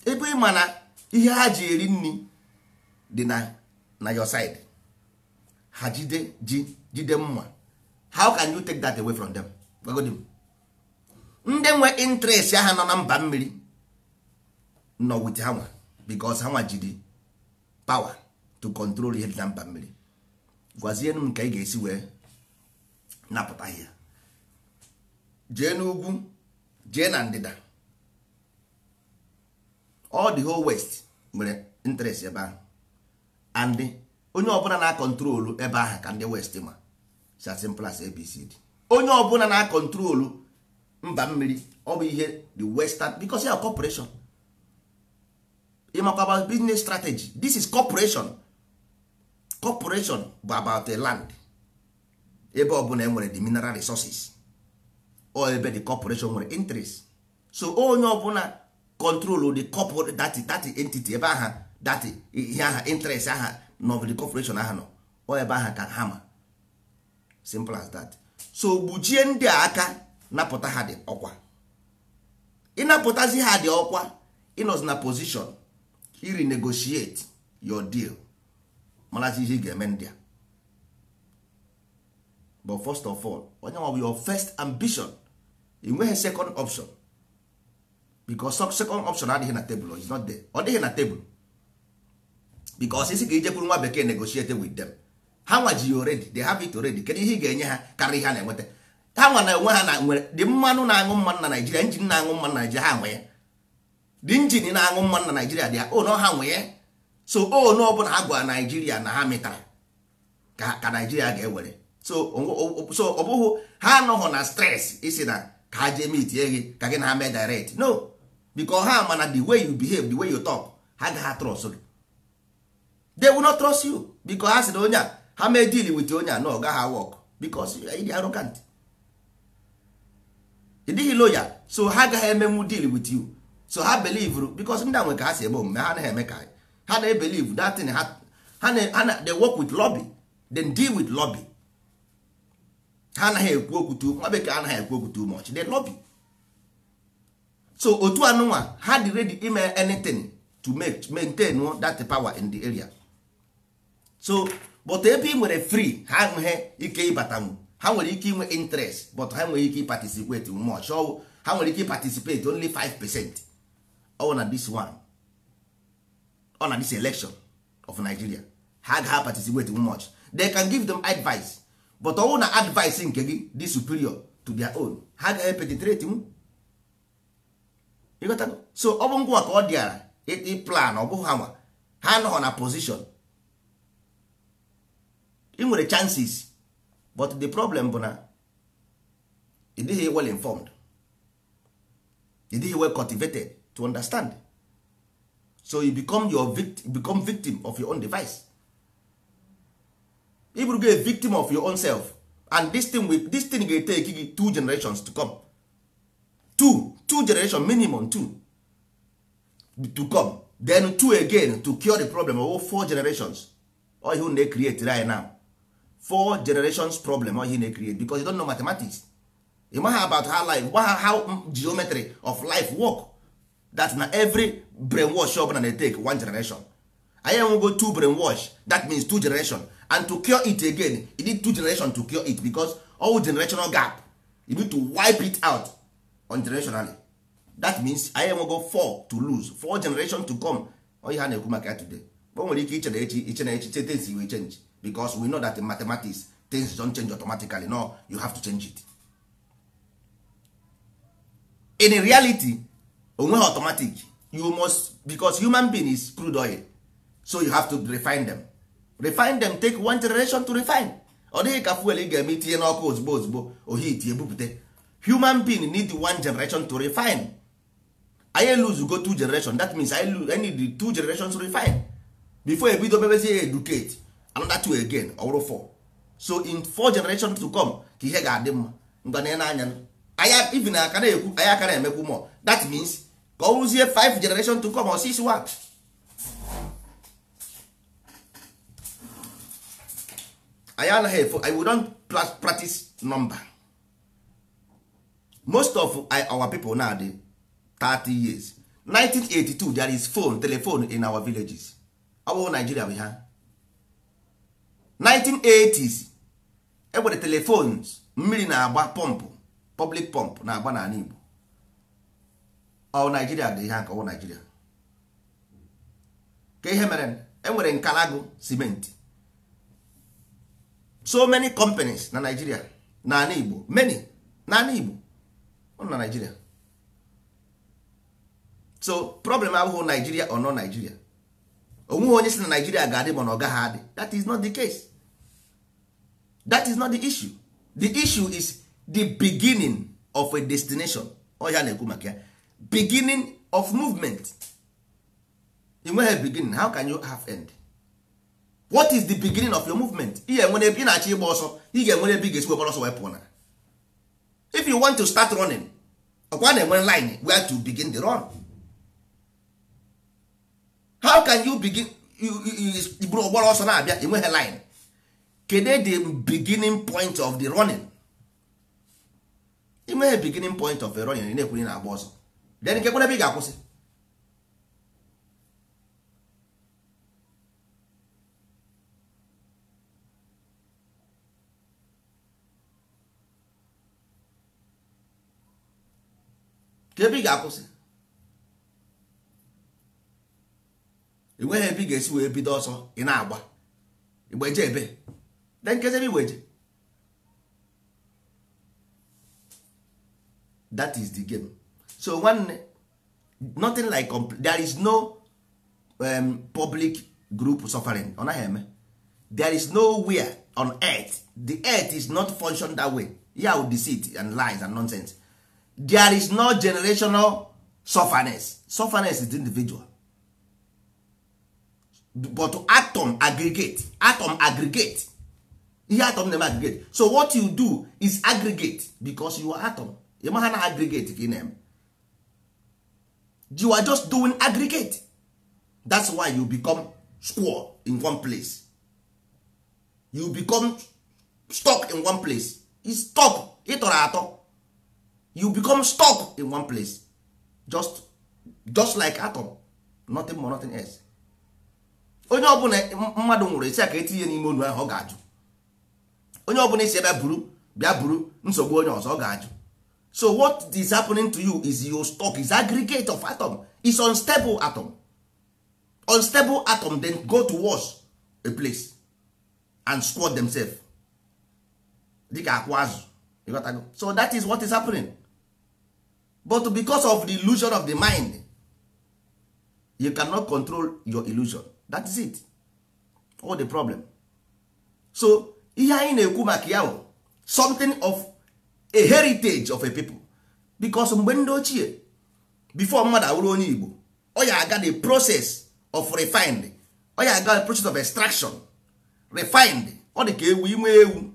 Ebe ị ma na ihe ha ji eri nri dị na your side. Ha jide ji, jide mma. How can you take that away from them? Gwagodi m. Ndị nwe interest aha nọ na mba mmiri nọ with ha nwa, because ha nwa jiri power to control ihe dị na mba mmiri. Gwazienụ m ka ị ga-esi wee napụta ihe. Jee n'ugwu, jee na ndịda, all the whole west nwere interest ebe ahụ. And onye ọbụla na-acontrolu ebe ahụ ka ndị west ma. It's as simple as ABCD. Onye ọbụla na-acontrolu mba mmiri, ọ bụ ihe the western, because ya corporation. Ịmakwa about business strategy. This is corporation. Corporation bụ about a land. Ebe ọbụla e nwere the mineral resources, or ebe the corporation nwere interest. So onye ọbụla control the corporate, that entity ebe aha, that ihe aha, interest aha nọ, the corporation aha nọ, ọ ebe aha ka ha ma. Simple as that. So gbujie ndị a aka, napụta ha dị ọkwa. Ịnapụtazi ha dị ọkwa, ịnọzi na position iri negotiate your deal, marazi ihe ị ga-eme ndị a. But first of all, onye nwa bụ your first ambition. Ị nweghị second option, because second option adịghị na table. Is not there. Ọ dịghị na table, because isi ka ijekwuru nwa bekee negotiate with them, ha nwa ji ya already, they have it already. Kedu ihe ị ga-enye ha karịa ihe ha na-enweta? Ha nwa na onwe ha na nwere dị mmanụ na-aṅụ mmanụ na Naijiria, engine na-aṅụ mmanụ na Naijiria. Ha nwe ya. Dị engine na-aṅụ mmanụ na Naijiria dị ya o na ha nwe ya. So o na ọbụla ha gwara Naijiria na ha mịtara ka Naijiria ga-ewere. So ọ bụghị ha anọghọ na stress isi na ka ha jee meet gị, ka gị na ha mee direct. No, because ha ma na the way you behave, the way you talk, ha gaghị trust gị. They will not trust you, because ha sị na onye a, ha mee deal with onye a, no, ọ gaghị work, because ị dị arrogant, ị dịghị loyal. So ha agaghị emenwu deal with you. So ha believe, because ndị a nwe ka ha si eme omume, ha anaghị eme ka anyị. Ha na-ebelieve that thing. Ha na they work with lobby, then deal with lobby. Ha anaghị ekwu okwu too. Nwa bekee anaghị ekwu okwu too much. They lobby. So otu anụnwa ha dị ready ime anything to make maintain that power in the area. So but ebe ị nwere free, ha enweghị ike ịbatanwu. Ha nwere ike inwe interest, but ha nwere ike participate much. Ọ ha nwere ike participate only 5%. Ọ na this one, ọ na this election of Nigeria, ha agaghị participate much. They can give them advice, but ọwụ na advice nke gị dị superior to their own, ha agaghị penetrate nwu. Ịghọtago? So ọ bụ ngwa ka ọ dịara ị plan. Ọ bụghị ha nwa, ha anọghọ na position. Ị nwere chances, but the problem bụ na ị dịghị well informed, ị dịghị well cultivated to understand. So you become your victim, become victim of your own device. Ị bụrụ a victim of your own self. And this thing ga-take gị two generations to come, two generation minimum, two to come, then two again to cure the problem of four generations. All ihe na-create right now, four generations problem, all ihe na-create, because you don't know mathematics. You maha about how life, how geometry of life work, that na every brainwash ọbụla na-take one generation. Anyị enwego two brainwash, that means two generation. And to cure it again, you need two generation to cure it, because all generational gap, you need to wipe it out on generationally. That means anyị enwego four to lose, four generation to come. Ọ ihe a na-ekwu maka ya today. O nwere ike iche na echi, iche na echi, things will change, because we know that in mathematics, things don't change automatically. No, you have to change it. In reality, onweghị automatic. You must, because human being is crude oil, so you have to refine them. Refine them take one generation to refine. Ọ dịghị ka fuel ị ga-eme itinye n'ọkụ ozugbo ozugbo, ohi itinye bupụte. Human being need one generation to refine. Anyị lose go two generation. That means I need two generations to refine before ebido mebezie educate another two again, ọ bụrụ four. So in four generations to come ka ihe ga-adị mma. Ngwa, na anya anyị even aka na-ekwu, anyị aka na-emekwu more. That means ka ọ rụzie five generation to come or six one. Anyị anaghị efo. We don't practice number. Most of our people now dị 30 years. 1982, there is phone, telephone in our villages. Ọ bụghị Nigeria bụ ha. 1980s, enwere telephones, mmiri na-agba pọmpụ, public pump na-agba n'ala Igbo. Ọ Naijiria dị ihe a, ka ọ Naijiria ka ihe mere enwere Nkalagu simenti, so many companies na Nigeria, na ala Igbo, many na ala Igbo ọ na Nigeria. So problem abụghị Nigeria or no Nigeria. Onweghị onye si na Nigeria ga-adị mana ọ gaghị adị. That is not the case. That is not the issue. The issue is the beginning of a destination. Ọ ya na-ekwu maka ya, beginning of movement. Ị nweghị beginning, how can you have end? What is the beginning of your movement? Ị ga-enwere ebe ị na-achọ ịgba ọsọ, ị ga-enwere ebe ị ga-esi wee ọsọ wee pụọ na. If you want to start running, ọkwa na-enwere line where to begin the run. How can you begin bụrụ ọgbara ọsọ na-abịa ị nweghị line? Kedu the beginning point of the running? Ị nweghị beginning point of the running, ị na-ekwu na ị na-agba ọsọ, then nke kwere ebe ị ga-akwụsị. Ka ebe ị ga-akwụsị, ị nweghị ebe ị ga-esi wee bido ọsọ ị na-agba igbe eje ebe, then nkezi ebe iwe eje. That is the game. So nwanne, nothing like there is no public group suffering. Ọ naghị eme. There is nowhere on earth, the earth is not function that way. Ya yeah, deceit and lies and nonsense. There is no generational sufferness. Sufferness is individual, but atom aggregate, atom aggregate, ihe atom na-eme aggregate. So what you do is aggregate, because you are atom. Ị maha na aggregate ka ị na-eme. You are just doing aggregate. That's why you become square in one place. You become stuck in one place. It's stuck. Ị tọrọ atọ. You become stuck in one place, just like atom, nothing more, nothing else. Onye ọbụla mmadụ nwụrụ, esi ka etinye n'ime onu ahụ, ọ ga-ajụ. Onye ọbụla isi ebe buru bịa buru nsogbu onye ọzọ, ọ ga-ajụ. So what is happening to you is your stock is aggregate of atom. Is unstable atom. Unstable atom then go towards a place and squat themselves dịka akwa azụ. You got to go. So that is what is happening. But because of the illusion of the mind, you cannot control your illusion. That is it. All the problem. So ihe anyị na-ekwu maka ya bụ something of a heritage of a people. Because mgbe ndị ochie, before mmadụ awụrụ onye Igbo, ọ ya aga the process of refined, ọ ya aga the process of extraction, refined. Ọ dị ka ewu, inwe ewu,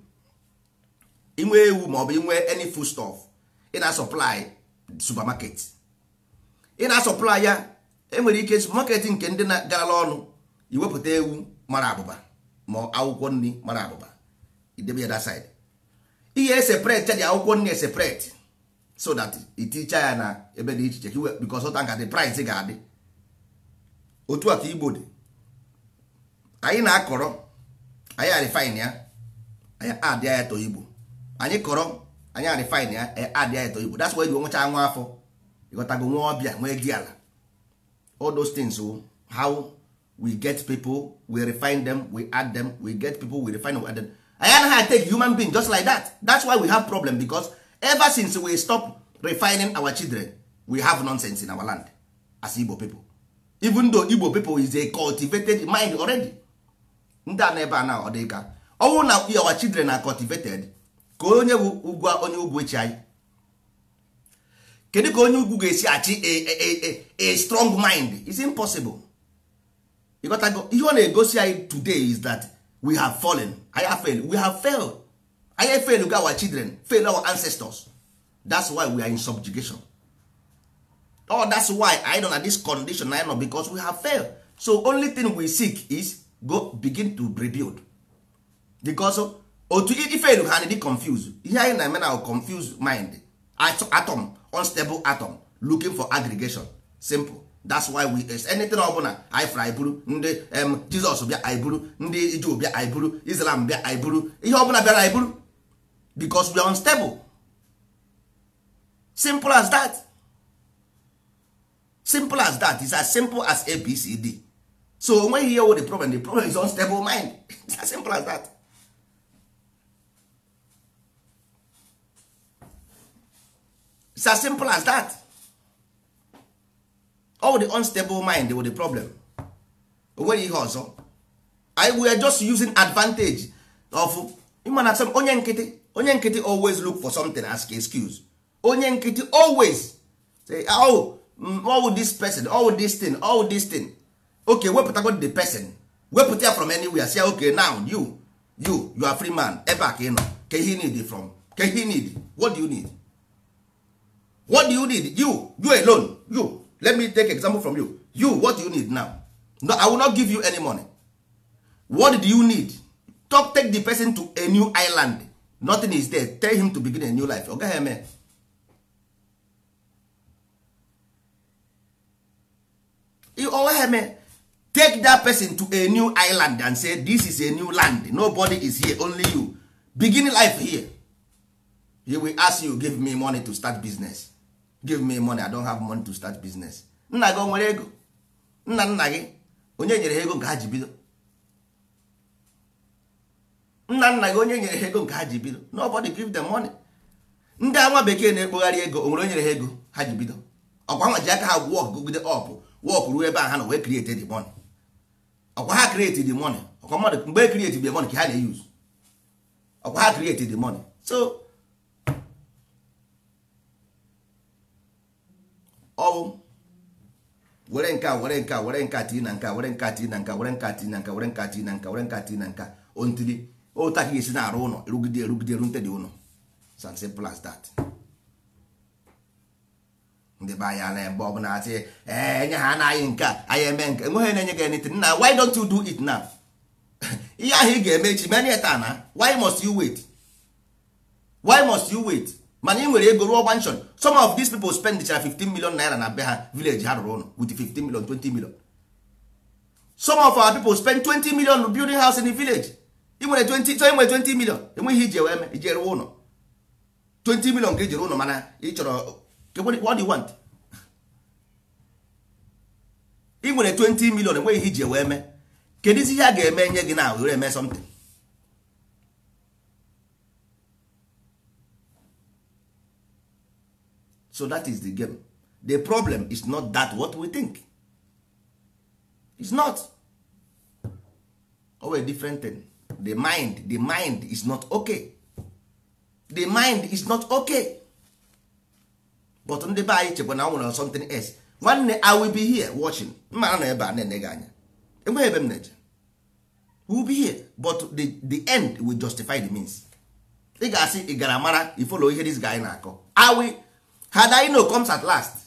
inwe ewu ma ọ bụ inwe any food stuff ị na-supply supermarket, ị na-supply ya. Enwere ike supermarket nke ndị garala ọnụ iwepụta ewu mara abụba ma akwụkwọ nri mara abụba, idebe ya that side. Ihe separate dị akwụkwọ nri separate so that iticha ya na ebe dị iche iche, because ụta nka the price ga-adị otu a ka Igbo dị. Anyị na-akọrọ, anyị arifine ya, anyị adị ya to Igbo. Anyị kọrọ, anyị arifine ya, adị ya to Igbo. That's why you nwecha nwa afọ, ịghọtago, nwa ọbịa, nwee di ala. All those things, how we get people, we refine them, we add them, we get people, we refine them, we add them. Anyị anaghị take human being just like that. That's why we have problem, because ever since we stop refining our children, we have nonsense in our land as Igbo people. Even though Igbo people is a cultivated mind already. Ndị a na ebe a na ọ dị ka ọnwụ na our children are cultivated. Ka onye bụ ugwu, onye ugwu echi anyị, kedu ka onye ugwu ga-esi achị a strong mind? It's impossible. Ịghọtago? Ihe ọ na-egosi anyị today is that we have fallen. I have failed. We have failed. I have failed our children, failed our ancestors. That's why we are in subjugation. Oh, that's why I don't have this condition I know, because we have failed. So only thing we seek is go begin to rebuild. Because otu ife elu ha dị confused. Ihe anyị na-eme na confused mind. Atom, unstable atom, looking for aggregation. Simple. That's why we anything ọbụla anyị fụrụ anyị buru ndị Jizọs bịa anyị buru ndị Juu bịa anyị buru Islam bịa anyị buru ihe ọbụla bịara anyị buru, because we are unstable. Simple as that. Simple as that. It's as simple as ABCD. So onweghị ihe wụ the problem. The problem is unstable mind. It's as simple as that. It's as simple as that. All the unstable mind wụ the problem. Onwere ihe ọzọ. We are just using advantage of ịmana some onye nkịtị, onye nkịtị always look for something as excuse. Onye nkịtị always say, oh, all this person, all this thing, all this thing. Okay, wepụtago the person, wepụta ya from anywhere. Say, okay, now you are free man. Ebe a ka ị nọ. Ka ihe need from, ka ihe need, what do you need? What do you need? You alone. You. Let me take example from you. You, what do you need now? No, I will not give you any money. What do you need? Talk, take the person to a new island. Nothing is there. Tell him to begin a new life. Okay, man. Take that person to a new island and say, this is a new land. Nobody is here, only you. Begin life here. He will ask you, give me money to start business. Give me money. I don't have money to start business. Nna gị o nwere ego? Nna nna gị onye nyere ha ego nke ha ji bido? Nna nna gị onye nyere ha ego nke ha ji bido? Nobody give them money. Ndị anwa bekee na-ekpogharị ego, o nwere onye nyere ha ego ha ji bido? Ọkwa nwa ji aka ha work gogide up, work ruo ebe a ha nọ wee create the money. Ọkwa ha create the money. Ọkwa mmadụ mgbe e create the money ka ha na-use. Ọkwa ha create the money. So ọwụ were nke a, were nke a, were nke a tii na nke a, were nke a tii na nke a, were nke a tii na nke a, were nke a tii na nke a, were nke a tii na nke a, ontili otu aka ga-esi na-arụ ụlọ erugide erugide erute dị ụlọ. It's as simple as that. Ndị be anyị na mgbe ọbụla asị enye ha anaghị nke a, anyị eme nke enweghị na-enye gị anything. Na why don't you do it now? Ihe ahụ ị ga-eme echi mee taa na why must you wait? Why must you wait? Mana ị nwere ego rụọ mansion. Some of these people spend 15 million naira na be ha village ha rụrụ ụlọ with 15 million, 20 million. Some of our people spend 20 million building house in the village. Ị nwere 20, so ị nwere 20 million, enweghị iji eme iji rụọ ụlọ. 20 million ka iji rụọ ụlọ, mana ị chọrọ what do you want? Ị nwere 20 million, enweghị iji wee mee. Kedu isi ihe a ga-eme nye gị na were eme something? So that is the game. The problem is not that what we think. It's not. Oh, a different thing. The mind is not okay. The mind is not okay. But ndị be anyị chekwa na nwere something else. Nwanne, I will be here watching. Mma na ebe a na-ene gị anya. Enweghị ebe m na-eje. We will be here, but the end will justify the means. Ị ga-asị ị gara mara i follow ihe this guy na-akọ. I will. Had I know comes at last.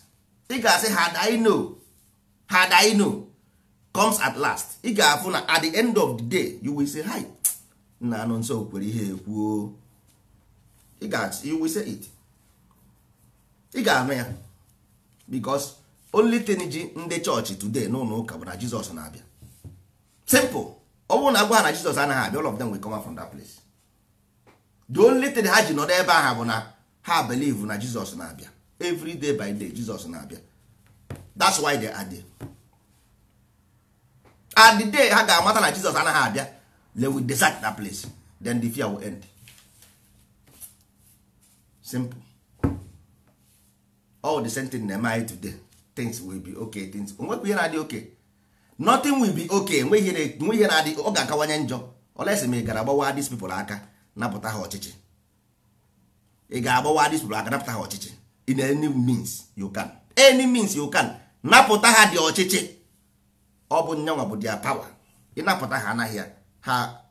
Ị ga-asị had I know. Had I know comes at last. Ị ga-afụ na at the end of the day you will say hi. Nna anọ nso kwere ihe ekwuo. Ị ga-asị, you will say it. Ị ga-anụ ya. Because only thing ji ndị chọọchị today n'ụlọ ụka bụ na Jizọs na-abịa. Simple. Ọ bụrụ na agwa ha na Jizọs anaghị abịa, all of them will come out from that place. The only thing ha ji nọdụ ebe ahụ bụ na ha believe na Jizọs na-abịa. Every day by day Jizọs na-abịa. That's why they are there. At the day ha ga-amata na Jizọs anaghị abịa, they will desert that place. Then the fear will end. Simple. All the same thing na-eme anyị today. Things will be okay. Things onwekwa ihe na-adị okay. Nothing will be okay. Enwe ihe na-adị, ọ ga-akawanye njọ. Olesi ma ị gara agbawa these people aka napụta ha ọchịchị. Ị ga-agbawa these people aka napụta ha ọchịchị. In any means you can. Any means you can. Napụta ha dị ọchịchị. Ọ bụ nyanwa bụ their power. Ịnapụta ha anaghị ya, ha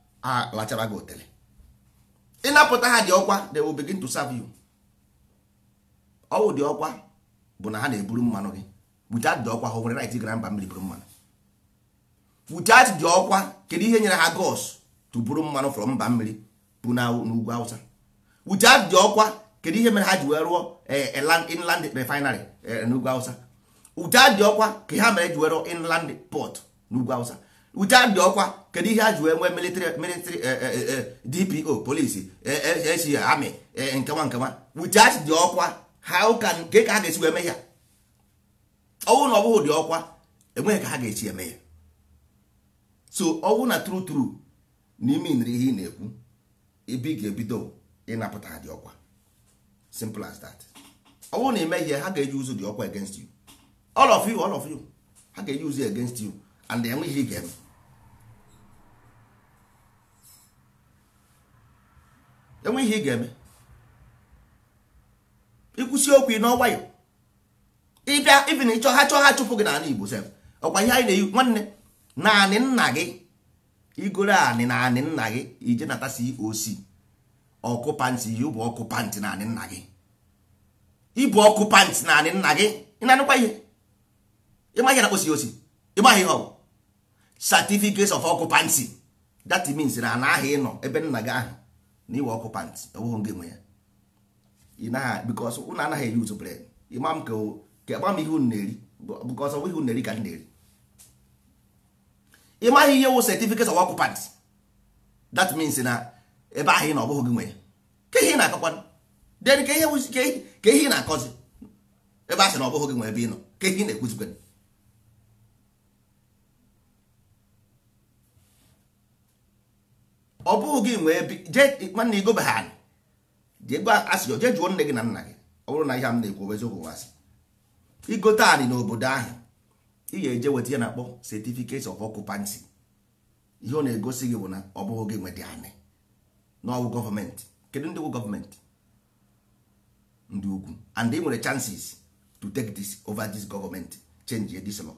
lachara gị otele. Ịnapụta ha dị ọkwa, they will begin to serve you. Ọ bụ dị ọkwa bụ na ha na-eburu mmanụ gị. Without dị ọkwa ha nwere right ịgara mba mmiri buru mmanụ. Without dị ọkwa, kedu ihe nyere ha gos to buru mmanụ from mba mmiri bụ na n'ugwu Hausa? Without dị ọkwa, kedu ihe mere ha ji wee rụọ inland refinery n'ugwu Hausa? Without dị ọkwa, ka ha mere ji wee rụọ inland port n'ugwu Hausa? Without dị ọkwa, kedu ihe ha ji wee nwee military DPO, police, SC, army, nkewa nkewa? Without dị ọkwa, how can ka ha ga-esi wee mee ya? Ọwụ na ọ bụghị dị ọkwa, enweghị ka ha ga-esi eme ya. So ọwụ na true true n'ime nri ihe ị na-ekwu, ebe ị ga-ebido ịnapụta ha dị ọkwa. Simple as that. Ọwụ na ime ihe, ha ga-eji ụzọ dị ọkwa against you, all of you, all of you. Ha ga-eji ụzọ against you and enweghị ihe ị ga-eme. Enweghị ihe ị ga-eme. Ikwụsị okwu ị n'ọnwayọ, ịbịa even ịchọ ha chọọ ha chụpụ gị n'ala Igbo sef. Ọkwa ihe anyị na-eyi nwanne, naanị nna gị igoro anị, naanị nna gị ije nata COC ọkụpantị, yi bụ ọkụpantị naanị nna gị, ịbụ ọkụpantị naanị nna gị. Ị na-anụkwa ihe? Ịma ihe na-akpọ COC? Ịma ihe ọ bụ certificate of occupancy? That means na ana ahụ ị nọ ebe nna gị ahụ na iwe ọkụpantị, ọbụghị gị nwe ya. Ị naghị, because unu anaghị eyi ụzọ brain. Ịma m ka ka m ihe unu na-eri, because ọ bụghị unu na-eri ka m na-eri. Ị maghị ihe wụ certificate of occupancy? That means na ebe ahụ ị nọ, ọ bụghị gị nwe ya. Ka ihe ị na-akọkwa then, ka ihe ka ihe ị na-akọzi ebe a sị na ọ bụghị gị nwe ebe ị nọ, ka ihe ị na-ekwuzikwe. Ọ bụghị gị nwe ebe. Jee nwanne, igobe ha anị, jee gwa asị, jee jụọ nne gị na nna gị. Ọ bụrụ na ihe m na-ekwu bụ eziokwu, asị igote anị n'obodo ahụ, ị ga-eje weta ihe na-akpọ certificate of occupancy. Ihe ọ na-egosi gị bụ na ọ bụghị gị nwedị anị, na ọ bụ gọọmenti. Kedu ndị bụ gọọmenti? Ndị ugwu. And ị nwere chances to take this over, this government change this law.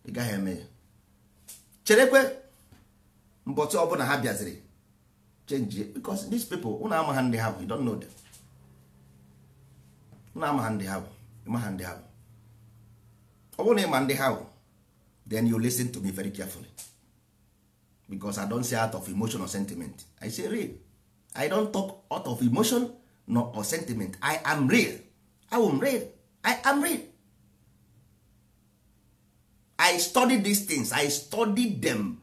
Ị gaghị eme ya. Cherekwe mbọchị ọbụla ha bịaziri change, because these people, unu ama ha ndị ha bụ. You don't know them. Unu ama ha ndị ha bụ. Ịma ha ndị ha bụ? Ọ bụrụ na ịma ndị ha bụ, then you listen to me very carefully, because I don't say out of emotion or sentiment. I say real. I don't talk out of emotion nor or sentiment. I am real. I am real. I am real. I study these things. I study them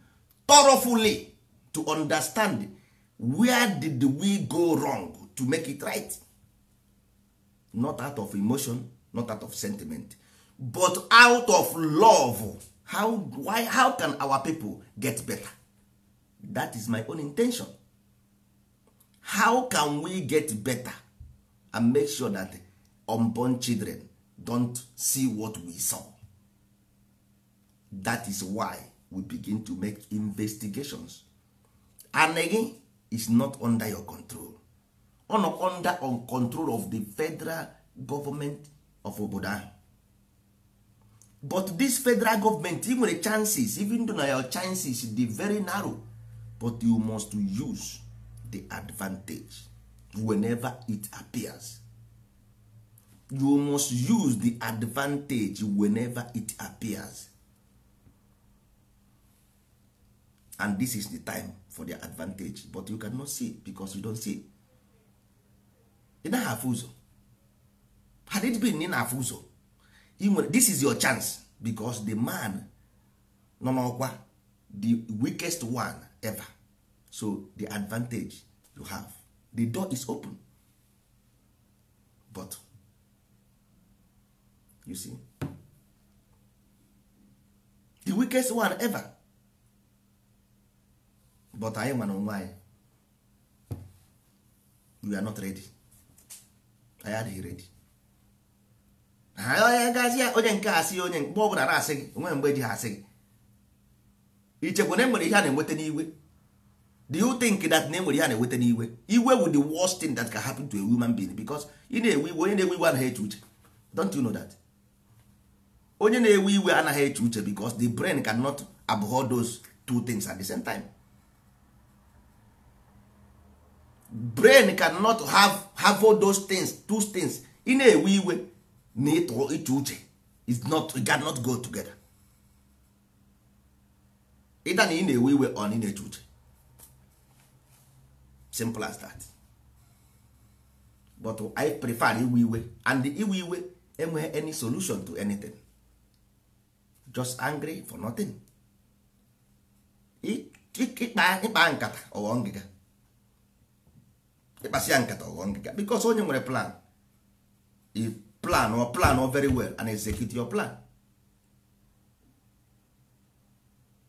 thoroughly to understand where did we go wrong to make it right. Not out of emotion, not out of sentiment, but out of love. How can our people get better? That is my own intention. How can we get better and make sure that unborn children don't see what we saw? That is why we begin to make investigations. And again, is not under your control. Ọ nọ under on control of the federal government of obodo ahụ. But this federal government, ị nwere chances, even though na your chances dị very narrow, but you must use the advantage whenever it appears. You must use the advantage whenever it appears. And this is the time for the advantage, but you cannot see because you don't see. Ị naghị afụ ụzọ. Had it been ị na-afụ ụzọ, ị nwere, this is your chance, because the man nọ n'ọkwa, the weakest one ever. So the advantage you have, the door is open, but you see, the weakest one ever. But anyị nwa na onwe anyị, we are not ready. Anyị adịghị ready. Ha onye gazi ya, onye nke asị, onye mgbe ọbụla na-asị gị onwe, mgbe ji ha asị gị ichekwa na enwere ihe a na-enweta n'iwe. Do you think that na enwere ihe a na-enweta n'iwe? Iwe with the worst thing that can happen to a human being, because ị na-ewe iwe, onye na-ewe iwe anaghị eche uche. Don't you know that onye na-ewe iwe anaghị eche uche? Because the brain cannot abhor those two things at the same time. Brain cannot have all those things, two things. Ị na-ewe iwe na ịtụ iche uche is not, it cannot go together. Ịda na ị na-ewe iwe ọ na ị na-eche uche. Simple as that. But I prefer iwe iwe, and iwe iwe enweghị any solution to anything. Just angry for nothing. Ịkpa nkata ọghọ ngịga, ịkpasịa nkata ọghọ ngịga, because onye nwere plan, you plan or plan or very well and execute your plan.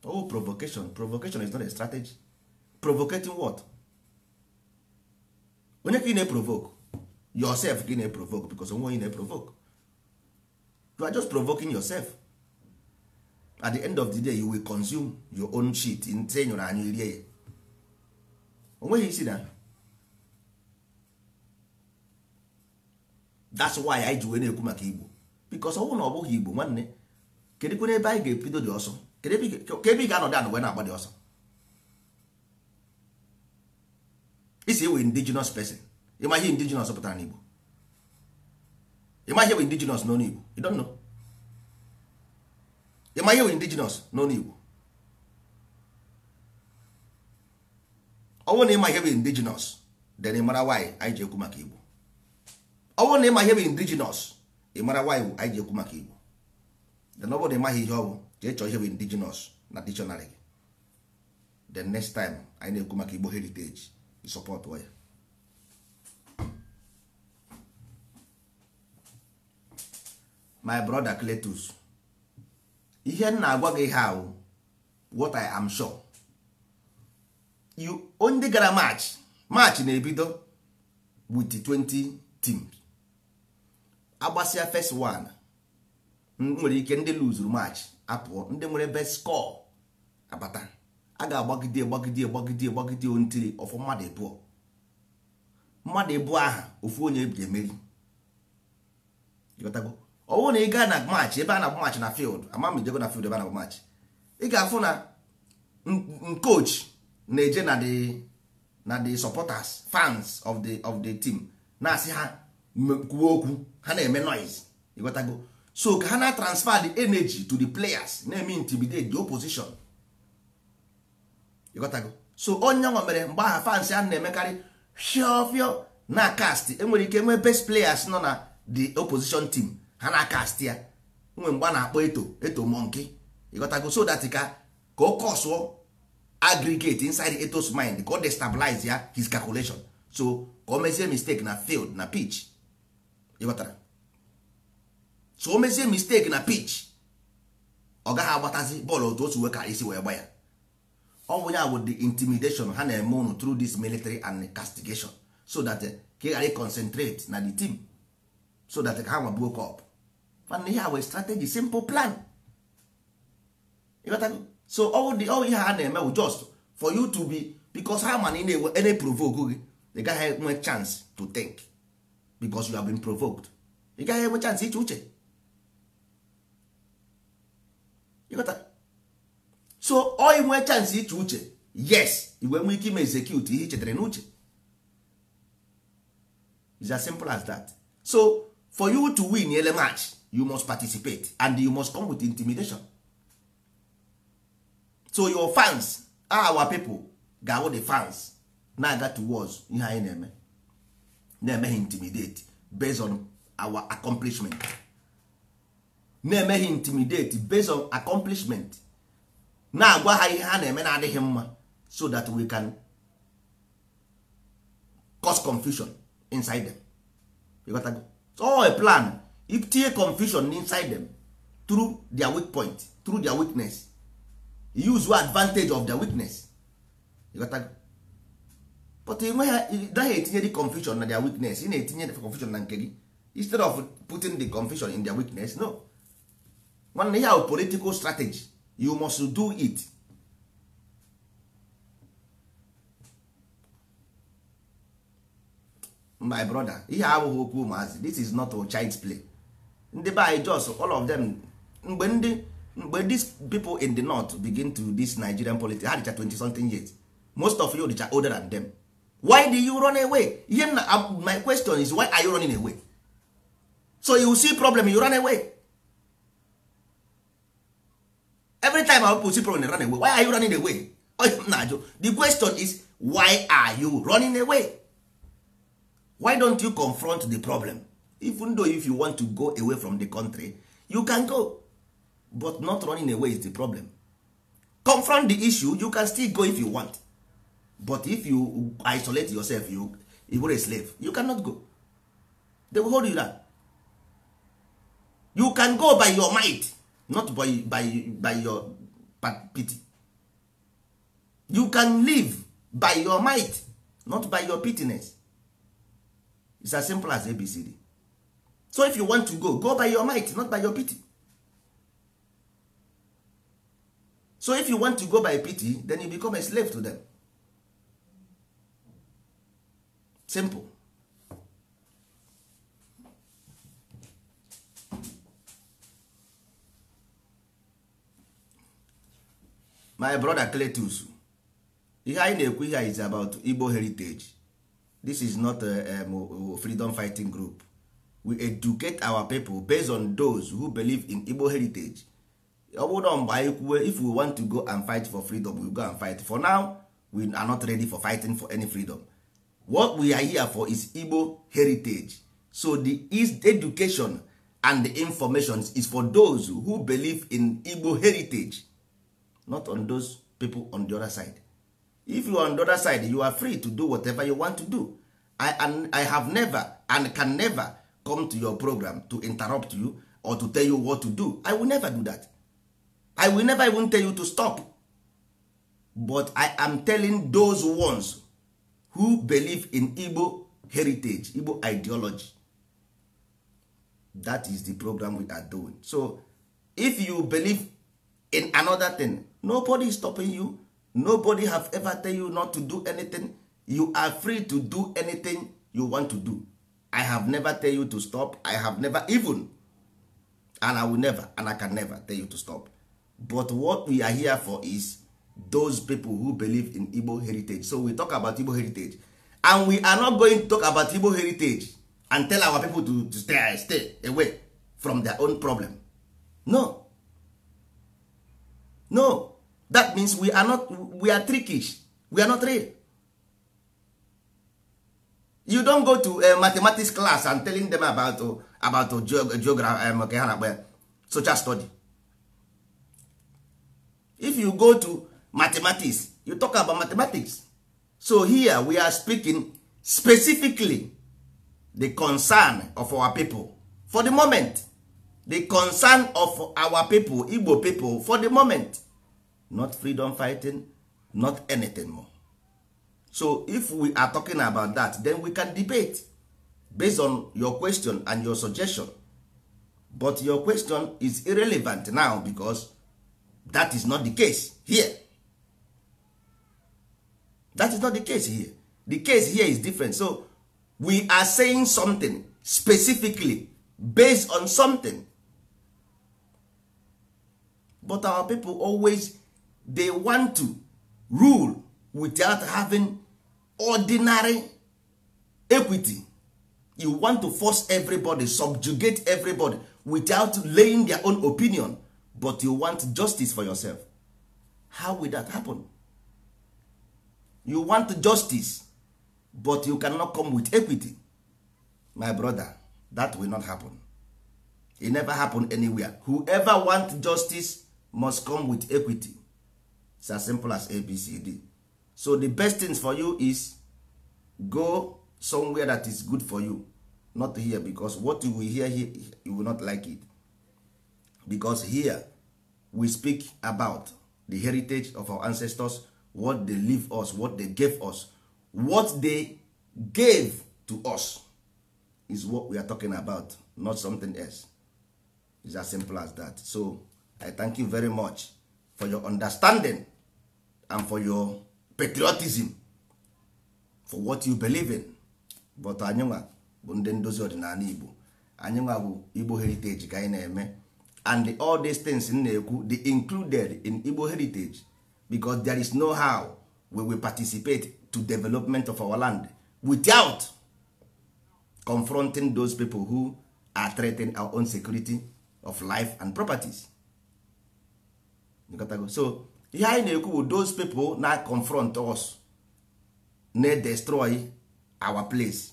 Oh, provocation. Provocation is not a strategy. Provocating what? Onye ka ị na-eprovoke? Yourself ka ị na-eprovoke, because onwe onye na-eprovoke. You are just provoking yourself. At the end of the day, you will consume your own shit. Nte nyụrụ anyụ rie ya. Onweghị isi na. That's why anyị ji wee na-ekwu maka Igbo, because ọ bụrụ na ọ bụghị Igbo, nwanne, kedu kwere ebe anyị ga-ebido dị ọsọ? Kedu ebe ị ga-anọdụ anọ wee na-agba dị ọsọ? Isi ewe indigenous person. Ịma ihe indigenous pụtara n'Igbo? Ịma ihe bụ indigenous n'ọnụ Igbo? You don't know. Ịma ihe bụ indigenous n'ọnụ Igbo? Ọ bụrụ na ịma ihe bụ indigenous, then ị mara why anyị ji ekwu maka Igbo. Ọ bụrụ na ịma ihe bụ indigenous, ị mara why anyị ji ekwu maka Igbo. Then ọ bụrụ na ịmaghị ihe ọ bụ, jee chọọ ihe bụ indigenous na dictionary gị. Then next time anyị na-ekwu maka Igbo heritage, you support ya. My brother Cletus, ihe m na-agwa gị ihe ahụ, what I am sure, you ndị gara match, match na-ebido with 20 teams. Agbasịa first one, nwere ike ndị luzuru match apụọ, ndị nwere best score abata. A ga-agbagide gbagide gbagide gbagide ntiri ọfụ mmadụ ịbụọ, mmadụ ịbụọ aha ofu onye ga-emeri. Ịghọtago? Ọ bụrụ na ị gaa na match ebe a na-agba match na field, ama m ijego na field ebe a na-agba match, ị ga-afụ na coach na-eje na the supporters, fans of the team, na-asị ha kwuo okwu, ha na-eme noise. Ịghọtago? So ka ha na transfer the energy to the players, na-eme intimidate the opposition. Ịghọtago? So onye nwa mere mgbe aha fans a na-emekarị fịọ na cast, enwere ike nwee best players nọ na the opposition team, ha na cast ya. Nwe mgbe a na-akpọ eto monkey. Ịghọtago? So that ka o kọsụọ aggregate inside Eto's mind, ka o destabilize ya his calculation, so ka o mezie mistake na field, na pitch. Ịghọtara? So o mezie mistake na pitch, ọ gaghị agbatazi bọọlụ otu o si wee ka isi wee gba ya. Ọ bụ ya bụ the intimidation ha na-eme unu through this military and castigation, so that ka ị ghara concentrate na the team, so that ka ha nwa buo cup. Mana ihe a wee strategy, simple plan. Ịghọtago? So all the all ihe ha na-eme bụ just for you to be, because ha ma na ị na-enwe any provoke gị, ị gaghị enwe chance to think because you have been provoked. Ị gaghị enwe chance iche uche. Ịghọta? So ọ inwe chance iche uche, yes, i wee nwee ike ime execute ihe i chetara n'uche. It's as simple as that. So for you to win ele match, you must participate and you must come with intimidation. So your fans, our people, ga-awụ the fans na-aga towards ihe anyị na-eme, na-eme ha intimidate based on our accomplishment, na-eme ha intimidate based on accomplishment, na-agwa ha ihe ha na-eme na-adịghị mma, so that we can cause confusion inside them. You got to go. So all a plan. If tinye confusion inside them through their weak point, through their weakness, use your advantage of their weakness. You got to go. But ị naghị etinye the confusion na their weakness, ị na-etinye the confusion na nke gị instead of putting the confusion in their weakness. No, nwanne, ihe ahụ political strategy, you must do it. My brother, ihe abụghị okwu ụmụazị. This is not a child's play. Ndị be anyị just all of them, mgbe these people in the north begin to this Nigerian politics, ha dịcha 20 something years. Most of you dịcha older than them. Why do you run away? Ihe na my question is, why are you running away? So you see problem, you run away. Every time our people see problem, they run away. Why are you running away? The question is, why are you running away? Why don't you confront the problem? Even though if you want to go away from the country, you can go. But not running away is the problem. Confront the issue, you can still go if you want. But if you isolate yourself, you were a slave, you cannot go. They will hold you down. You can go by your might, not by your pity. You can live by your might, not by your pittiness. It's as simple as ABCD. So if you want to go, go by your might, not by your pity. So if you want to go by pity, then you become a slave to them. Simple. My brother Cletus, ihe anyị na-ekwu ihe is about Igbo heritage. This is not a freedom fighting group. We educate our people based on those who believe in Igbo heritage. Ọ bụrụ na mgbe anyị kwuwe, if we want to go and fight for freedom, we go and fight. For now, we are not ready for fighting for any freedom. What we are here for is Igbo heritage. So the education and the information is for those who believe in Igbo heritage, not on those people on the other side. If you are on the other side, you are free to do whatever you want to do. I have never and can never come to your program to interrupt you or to tell you what to do. I will never do that. I will never even tell you to stop. But I am telling those ones who believe in Igbo heritage, Igbo ideology. That is the program we are doing. So if you believe in another thing, nobody is stopping you. Nobody have ever tell you not to do anything. You are free to do anything you want to do. I have never tell you to stop. I have never even, and I will never, and I can never tell you to stop. But what we are here for is those people who believe in Igbo heritage. So we talk about Igbo heritage, and we are not going to talk about Igbo heritage and tell our people to stay away from their own problem. No. No. That means we are not, we are trickish. We are not real. You don't go to a mathematics class and telling them about geography, social study. If you go to mathematics, you talk about mathematics. So here we are speaking specifically the concern of our people for the moment. The concern of our people, Igbo people, for the moment. Not freedom fighting, not anything more. So if we are talking about that, then we can debate based on your question and your suggestion. But your question is irrelevant now because that is not the case here. That is not the case here. The case here is different. So we are saying something specifically based on something. But our people always, they want to rule without having ordinary equity. You want to force everybody, subjugate everybody without laying their own opinion, but you want justice for yourself. How will that happen? You want justice, but you cannot come with equity. My brother, that will not happen. It never happen anywhere. Whoever want justice must come with equity. It's as simple as ABCD. So the best things for you is go somewhere that is good for you, not here, because what you will hear here, you will not like it. Because here we speak about the heritage of our ancestors, what they leave us, what they gave us, what they gave to us is what we are talking about, not something else. It's as simple as that. So I thank you very much for your understanding and for your patriotism, for what you believe in. But anyị nwa bụ ndị ndozi ọdịnala Igbo, anyị nwa bụ Igbo heritage ka anyị na-eme, and all these things m na-ekwu they included in Igbo heritage, because there is no how we will participate to development of our land without confronting those people who are threatening our own security of life and properties. So ihe anyị na-ekwu bụ those people na confront us, na destroy our place.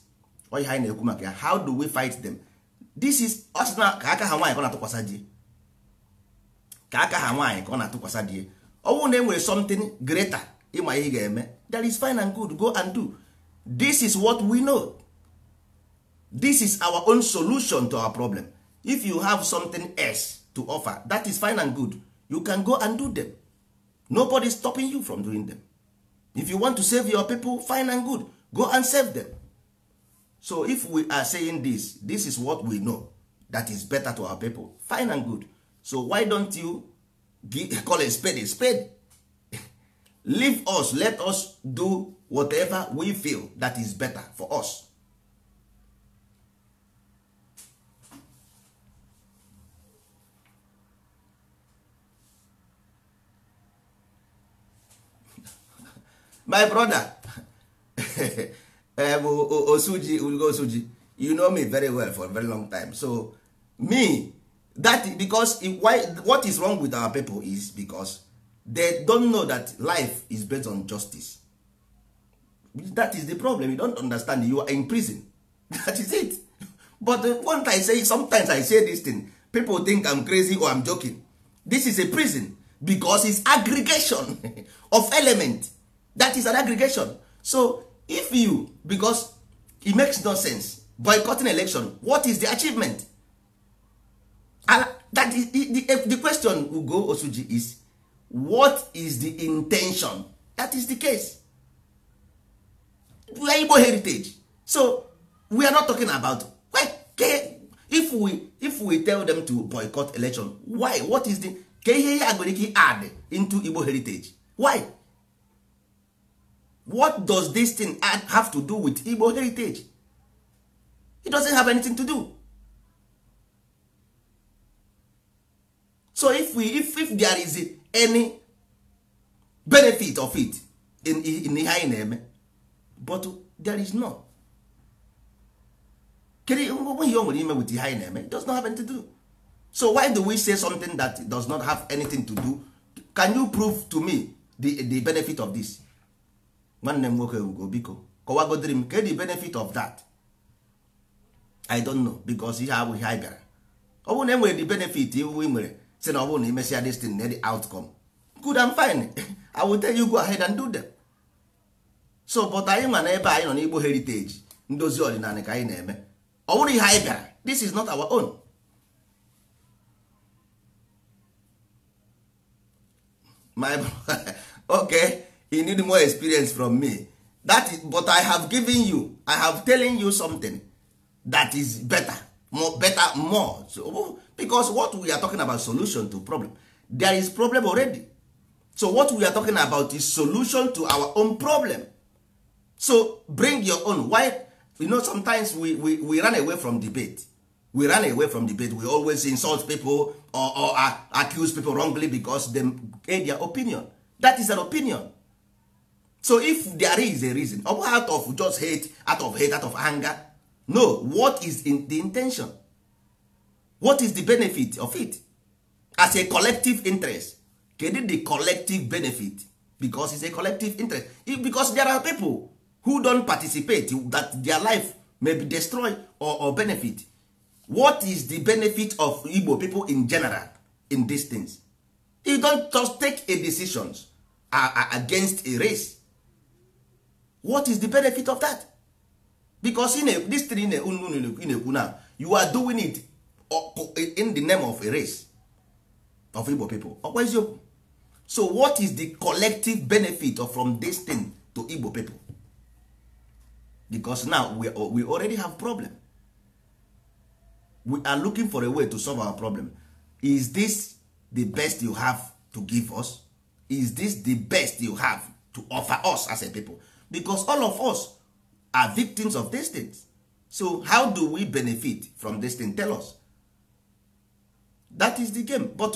Ọ ihe anyị na-ekwu maka ya. How do we fight them? This is us na ka aka ha nwaanyị ka ọ na-atụkwasị di, ka aka ha nwaanyị ka ọ na-atụkwasị di. Ọ bụrụ na e nwere something greater ịma ihe ị ga-eme, that is fine and good, go and do. This is what we know. This is our own solution to our problem. If you have something else to offer, that is fine and good. You can go and do them. Nobody is stopping you from doing them. If you want to save your people, fine and good, go and save them. So if we are saying this, this is what we know that is better to our people, fine and good. So why don't you give, call a spade a spade? Leave us, let us do whatever we feel that is better for us. My brother, Osuji, Ugo Osuji, you know me very well for a very long time. So me, that because if, why, what is wrong with our people is because they don't know that life is based on justice. That is the problem. You don't understand. You are in prison. That is it. But one I say, sometimes I say this thing, people think I'm crazy or I'm joking. This is a prison because it's aggregation of element. That is an aggregation. So if you, because it makes no sense boycotting election, what is the achievement? And that is the question, Ugo Osuji, is what is the intention? That is the case. We are Igbo heritage, so we are not talking about why, if we tell them to boycott election, why? What is the ke ihe ya nwere ike add into Igbo heritage? Why? What does this thing add, have to do with Igbo heritage? It doesn't have anything to do. So if we if there is any benefit of it in ihe anyị na-eme, but there is no, kedu ihe o nwere ime with ihe anyị na-eme? It does not have anything to do. So why do we say something that does not have anything to do? Can you prove to me the benefit of this? Nwanne m nwoke Ugo, biko kọwagodiri m ke the benefit of that. I don't know, because ihe abụghị anyị bịara. Ọ bụrụ na e nwere the benefit iwu ị nwere si na ọ bụrụ na imesịa this thing na the outcome, good and fine, I will tell you go ahead and do them. So but anyị ma na ebe anyị nọ n'Igbo heritage, ndozi ọdịnala ka anyị na-eme. Ọ bụrụ ihe anyị bịara, this is not our own. My okay, you need more experience from me. That is, but I have given you, I have telling you something that is better, more better, more. So, because what we are talking about, solution to problem. There is problem already. So what we are talking about is solution to our own problem. So bring your own. Why? You know, sometimes we run away from debate. We run away from debate. We always insult people or accuse people wrongly because they aid their opinion. That is an opinion. So if there is a reason, out of just hate, out of hate, out of anger, no, what is in the intention? What is the benefit of it? As a collective interest, kedu the collective benefit? Because it's a collective interest. If, because there are people who don't participate, that their life may be destroyed or benefit. What is the benefit of Igbo people in general in these things? You don't just take a decisions against a race. What is the benefit of that? Because in a, this thing in a, now, you are doing it in the name of a race of Igbo people. So what is the collective benefit of from this thing to Igbo people? Because now we already have problem. We are looking for a way to solve our problem. Is this the best you have to give us? Is this the best you have to offer us as a people? Because all of us are victims of these things. So how do we benefit from this thing? Tell us. That is the game. But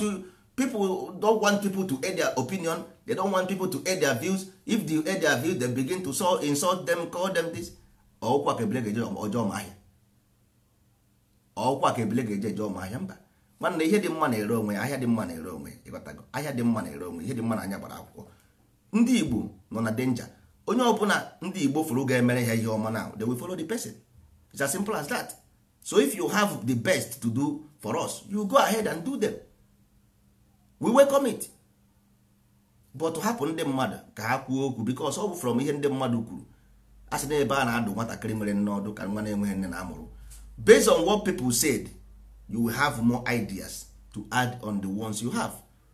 people don't want people to air their opinion. They don't want people to air their views. If they air their views, they begin to insult them, call them this. Ọkwa ka ebile ga-eje ọjọọ ma ahịa. Ọkwa ka ebile ga-eje eje ọma ahịa mba. Nwanne, ihe dị mma na-ere onwe ya, ahịa dị mma na-ere onwe ya, ịghọtago? Ahịa dị mma na-ere onwe ya, ihe dị mma na anya gbara akwụkwọ. Ndị Igbo nọ na danger. Onye ọbụla ndị Igbo fụrụ ga-emere ha ihe ọma now, they will follow the person. It's as simple as that. So if you have the best to do for us, you go ahead and do them. We welcome it. But hapụ ndị mmadụ ka ha kwuo okwu, because ọ bụ from ihe ndị mmadụ kwuru. A sị na ebe a na-adụ nwatakịrị nwere nne ọdụ ka nwa na-enweghị nne na-amụrụ. Based on what people said, you will have more ideas to add on the ones you have.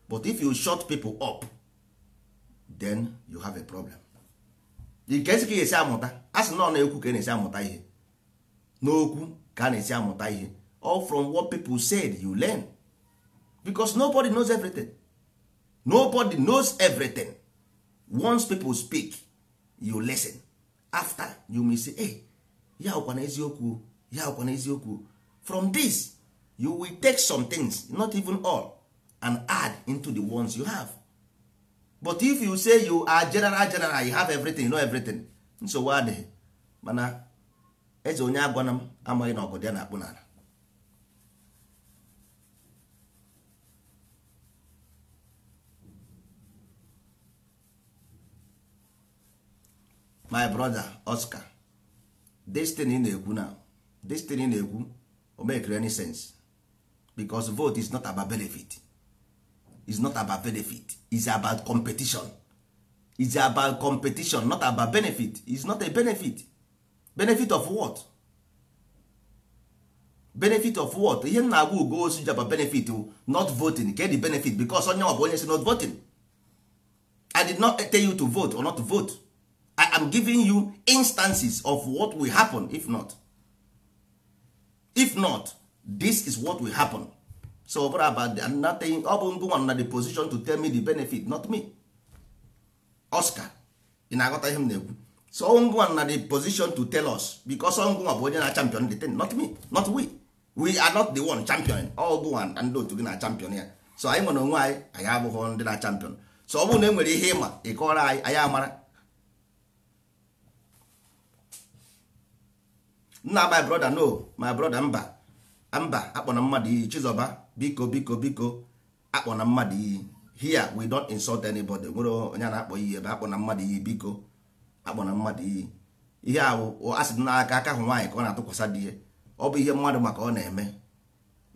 But if you shut people up, then you have a problem. Nke esi ka esi amụta, a sị na ọ na-ekwu ka a na-esi amụta ihe, n'okwu ka a na-esi amụta ihe. All from what people said you learn, because nobody knows everything. Nobody knows everything. Once people speak, you listen. After you may say, hey, ya ọkwa na eziokwu, ya ọkwa na eziokwu. From this you will take some things, not even all, and add into the ones you have. But if you say you are general general, you have everything, you know everything, nsogbu adịghị. Mana eze onye agwana m amaghị na ọgọdọ ya na-akpụ n'ala. My brother Oscar, this thing ị na-ekwu now, this thing ị na-ekwu o make any sense, because vote is not about benefit. It's not about benefit. It's about competition. It's about competition, not about benefit. It's not a benefit. Benefit of what? Benefit of what? Ihe m na-agwa ugo osu ji about benefit, not voting. Get the benefit, because onye ọ bụ onye si not voting. I did not tell you to vote or not to vote. I am giving you instances of what will happen if not. If not, this is what will happen. So what about the, nothing, ọ bụ ngụnwa na the position to tell me the benefit, not me. Oscar, ị na-aghọta ihe m na-ekwu? So ngụnwa na the position to tell us, because ngụnwa bụ onye na champion the thing, not me, not we. We are not the one champion. Ọ gụnwa na ndị otu gị na champion ya. So anyị nwere onwe anyị, anyị abụghị ndị na champion. So ọ bụrụ na e nwere ihe ịma, ị kọrọ anyị, anyị amara. Nna my brother, no, my brother, mba mba, akpọna mmadụ iyi. Chizoba, biko biko biko, akpọna mmadụ iyi. Here we don't insult anybody. Nwere onye na-akpọ iyi ebe, akpọna mmadụ iyi, biko, akpọna mmadụ iyi. Ihe a bụ asị n'aka aka hụ nwaanyị ka ọ na-atụkwasị di ya. Ọ bụ ihe mmadụ maka ọ na-eme.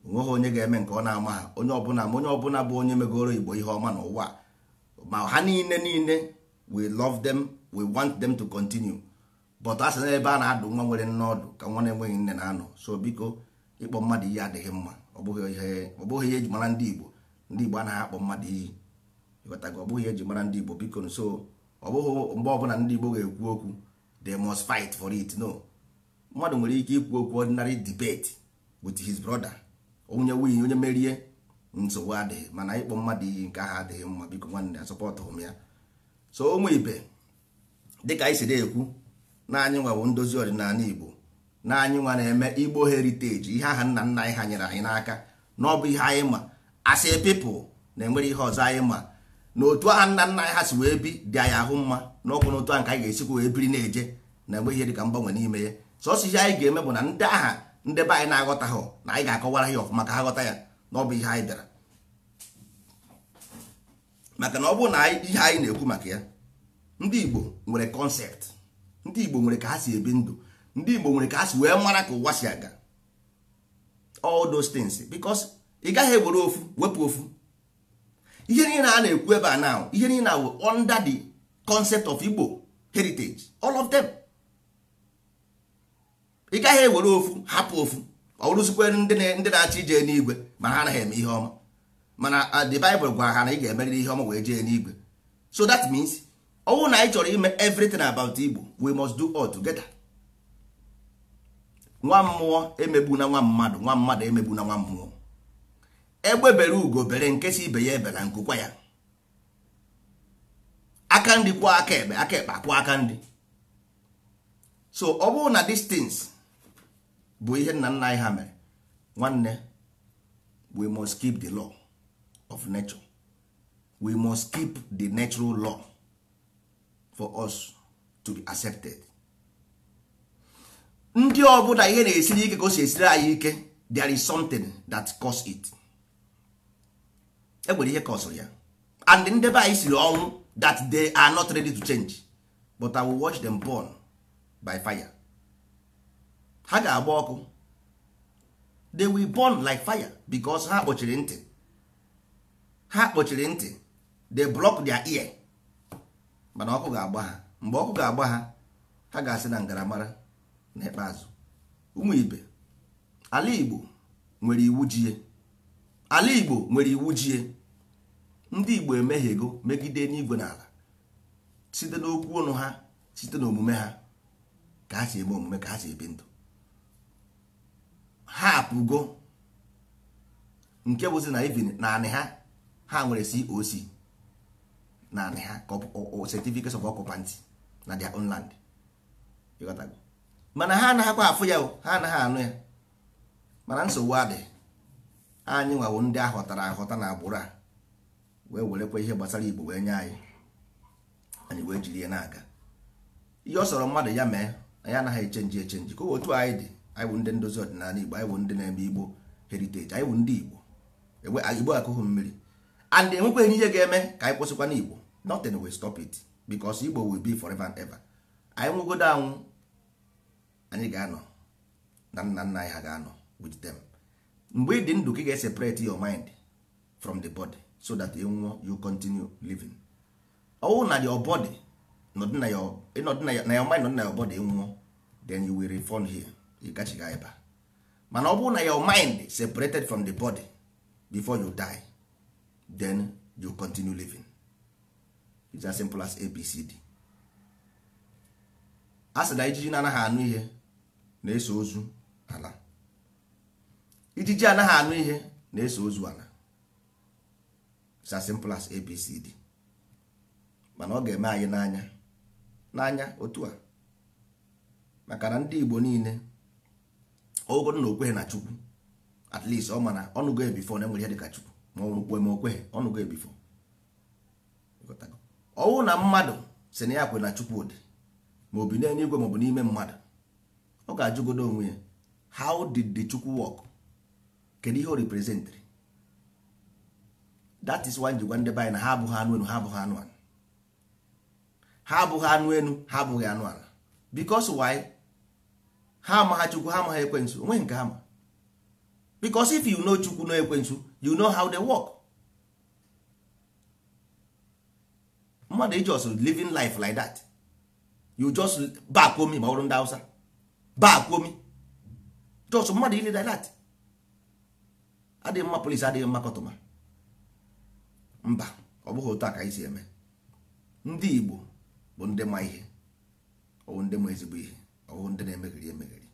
Onweghị onye ga-eme nke ọ na-ama ha. Onye ọbụla ma onye ọbụla bụ onye megoro Igbo ihe ọma n'ụwa, ma ha niile niile, we love them, we want them to continue. But asị na ebe a na-adụ nwa nwere nne ọdụ ka nwa na-enweghị nne na-anọ. So biko, ịkpọ mmadụ iyi adịghị mma. Ọ bụghị ihe eji mara ndị Igbo. Ndị Igbo anaghị akpọ mmadụ iyi. Ịghọtago? Ọ bụghị ihe eji mara ndị Igbo, biko. So ọ bụghị mgbe ọbụla ndị Igbo ga-ekwu okwu, they must fight for it. No, mmadụ nwere ike ikwu okwu ordinary debate with his brother, onye win, onye merie, nsogbu adịghị. Mana ịkpọ mmadụ iyi nke ahụ adịghị mma, biko nwanne, sọpọtụ m ya. So ụmụ ibe, dịka anyị si na-ekwu na anyị nwa bụ ndozi ọdịnala Igbo, na anyị nwa na-eme Igbo heritage, ihe aha nna nna anyị ha nyere anyị n'aka, na ọ bụ ihe anyị ma as a people, na-enwere ihe ọzọ anyị ma na otu aha nna nna anyị ha si wee bi dị anyị ahụ mma, na ọkwụ n'otu ahụ ka anyị ga-esikwa wee biri na-eje, na-enwe ihe dịka mgbanwe n'ime ya. Sọsọ ihe anyị ga-eme bụ na ndị aha ndị be anyị na-aghọtaghị, na anyị ga-akọwara ya ọfụma ka ha ghọta ya, na ọ bụ ihe anyị bịara maka. Na ọ bụrụ na ihe anyị na-ekwu maka ya, ndị Igbo nwere concept, ndị Igbo nwere ka ha si ebi ndụ, ndị Igbo nwere ka ha si wee mara ka ụwa si aga, all those things, because ị gaghị ewere ofu wepụ ofu. Ihe niile a na-ekwu ebe a now, ihe niile wụ under the concept of Igbo heritage, all of them. Ị gaghị ewere ofu hapụ ofu. Ọ bụrụzikwe ndị na-achọ ije n'igwe, mana ha anaghị eme ihe ọma, mana the Bible gwara ha na ị ga-emerịrị ihe ọma wee jee n'igwe. So that means ọ bụrụ na anyị chọrọ ime everything about Igbo, we must do all together. Nwa mmụọ emegbu na nwa mmadụ, nwa mmadụ emegbu na nwa mmụọ. Egbe bere ugo bere, nke si ibe ya ebela nkukwa ya. Aka nri kwụọ aka ekpe, aka ekpe akwụọ aka nri. So ọ bụrụ na these things bụ ihe nna nna anyị ha mere, nwanne, we must keep the law of nature. We must keep the natural law for us to be accepted. Ndị ọbụla ihe na-esiri ike ka o si esiri anyị ike, there is something that cause it. E nwere ihe kọsụrụ ya, and ndị be anyị siri ọnwụ that they are not ready to change, but I will watch them burn by fire. Ha ga-agba ọkụ, they will burn like fire, because ha kpọchiri ntị, ha kpọchiri ntị, they block their ear. Mana ọkụ ga-agba ha. Mgbe ọkụ ga-agba ha, ha ga-asị na ngaramara n'ikpeazụ. Ụmụ ibe, ala Igbo nwere iwu jie, ala Igbo nwere iwu jie. Ndị Igbo emehiego megide n'igwe n'ala site n'okwu ọnụ ha, Site n'omume ha ka ha si eme omume, ka ha si ebi ndụ. Ha apụgo nke bụzi na even naanị ha, ha nwere COC naanị ha, certificate of occupancy na their own land. Ịghọtago? Mana ha anaghịkwa afụ ya o, ha anaghị anụ ya. Mana nsogbu adịghị. Anyị nwawo ndị aghọtara aghọta na agbụrụ a wee werekwa ihe gbasara Igbo wee nye anyị, anyị wee jiri ya na-aga. Ihe ọ sọrọ mmadụ ya mee, anyị anaghị echenji echenji ka otu anyị dị. Anyị bụ ndị ndozi ọdịnala Igbo, anyị bụ ndị na-eme Igbo heritage, anyị bụ ndị Igbo. Igbo akụghị mmiri, and enwekweghị ihe ga-eme ka anyị kwụsịkwa n'Igbo. Nothing will stop it, because Igbo will be forever and ever. Anyị nwụgodo anwụ, anyị ga-anọ na nna nna anyị ha ga-anọ with them. Mgbe ị dị ndụ ka ị ga-separate your mind from the body, so that you nwụọ, you continue living. Ọwụ na your body nọdụ na your ịnọdụ na your mind nọdụ na your body, nwụọ, then you will refund here, ị gachiga ebe a. Mana ọ bụrụ na your mind separated from the body before you die, then you continue living. It's as simple as ABCD. A sị na ijiji na-anaghị anụ ihe na-eso ozu ala. Ijiji anaghị anụ ihe na-eso ozu ala. It's as simple as ABCD. Mana ọ ga-eme anyị n'anya n'anya otu a, maka na ndị Igbo niile, ọgụgụ na okweghị na Chukwu, at least ọ mana ọnụgo ebifo na enwere ihe dịka Chukwu. Ma ọ kwe ma okweghị, ọnụgo ebifo. Ọwụ na mmadụ si na ya kwe na Chukwu dị, ma obi n'eluigwe ma ọ bụ n'ime mmadụ, ọ ga-ajụgodo onwe ya, how did the Chukwu work? Kedu ihe o representịrị? That is why njikwa ndị be anyị na ha abụghị anụ enu, ha abụghị anụ ala. Ha abụghị anụ enu, ha abụghị anụ ala. Because why? Ha amaghị Chukwu, ha amaghị ekwensu, onweghị nke ha ma. Because if you know Chukwu, know ekwensu, you know how they work. Mmadụ just living life like that, you just back omi. Ma ọrụ ndị Hausa back omi, just mmadụ ili like that adịghị mma. Polisi adịghị mma, kọtụma mba. Ọ bụghị otu a ka anyị si eme. Ndị Igbo bụ ndị ma ihe, ọ bụ ndị ma ezigbo ihe, ọ bụ ndị na-emegheri emegheri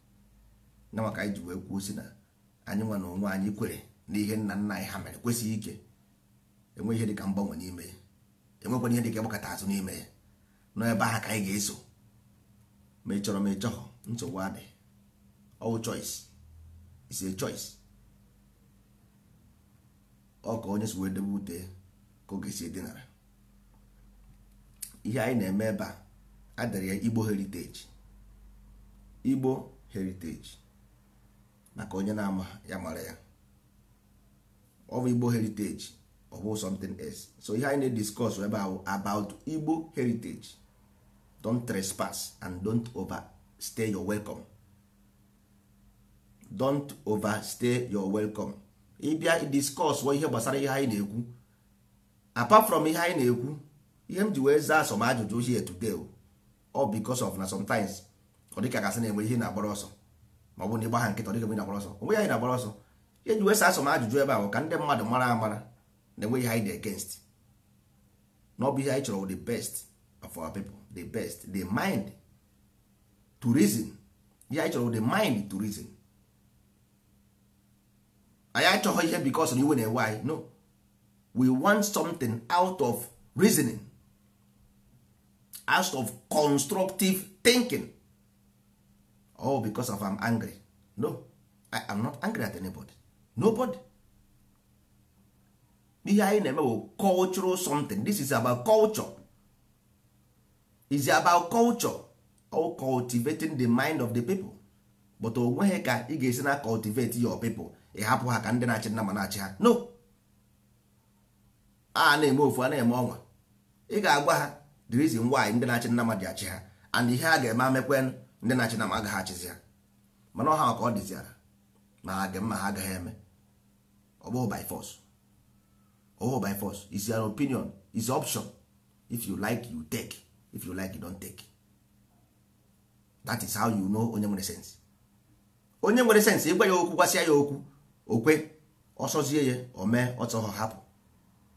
na maka anyị ji wee kwuo si na anyị nwa na onwe anyị kwere na ihe nna nna anyị ha mere kwesịghị ike enwe ihe dịka mgbanwe n'ime ya, enwekwana ihe dịka ịgbakọta azụ n'ime ya. Nọ ebe ahụ ka anyị ga-eso. Ma ị chọrọ ma ị chọghọ, nsogbu adịghị. All choice is a choice. Ọ ka onye si wee debe ute ka ọ ga-esi edinara. Ihe anyị na-eme ebe a adịrị ya Igbo heritage. Igbo heritage, maka onye na-ama ya mara ya, ọ bụ Igbo heritage, ọ bụ something else. So ihe anyị na-ediscuss ebe ahụ about Igbo heritage. Don't trespass and don't overstay your welcome. Don't overstay your welcome. Ịbịa discuss ihe gbasara ihe anyị na-ekwu, apart from ihe anyị na-ekwu, ihe m ji wee zaa some ajụjụ here today, ọ because of na sometimes ọ dịka gasị na-enwe ihe na-agbara ọsọ, ma ọ bụ na ịgba ha nkịta, ọ dịka ebe na-agbara ọsọ onwe ya anyị na-agbara ọsọ. Ihe ji wee saa some ajụjụ ebe ahụ ka ndị mmadụ mara amara na enwe ihe anyị dị against, na ọ bụ ihe anyị chọrọ, the best of our people, the best, the mind to reason. Ihe anyị chọrọ, the mind to reason. Anyị achọghị ihe because na iwe na-ewe anyị. No, we want something out of reasoning, out of constructive thinking. Oh, because of I'm angry. No, I am not angry at anybody, nobody. Ihe anyị na-eme bụ cultural something. This is about culture. Is about culture or cultivating the mind of the people. But o nweghị ka ị ga-esi na cultivate your people, ị hapụ ha ka ndị na-achị nna ma na-achị ha. No, a na-eme ofu, a na-eme ọnwa. Ị ga-agwa ha the reason why ndị na-achị nna ma ji achị ha, and ihe a ga-eme amekwen ndị na-achị nna ma agaghị achịzi ha. Mana ọha ka ọ dịziara ma ha ga mma, ha agaghị eme. Ọ bụghị by force, ọ bụghị by force. It's your opinion, it's option. If you like, you take. If you like, you don't take. That is how you know onye nwere sense. Onye nwere sense, ịgwa ya okwu, gwasịa ya okwu, okwe ọsọzie ya, o mee ọsọ hapụ.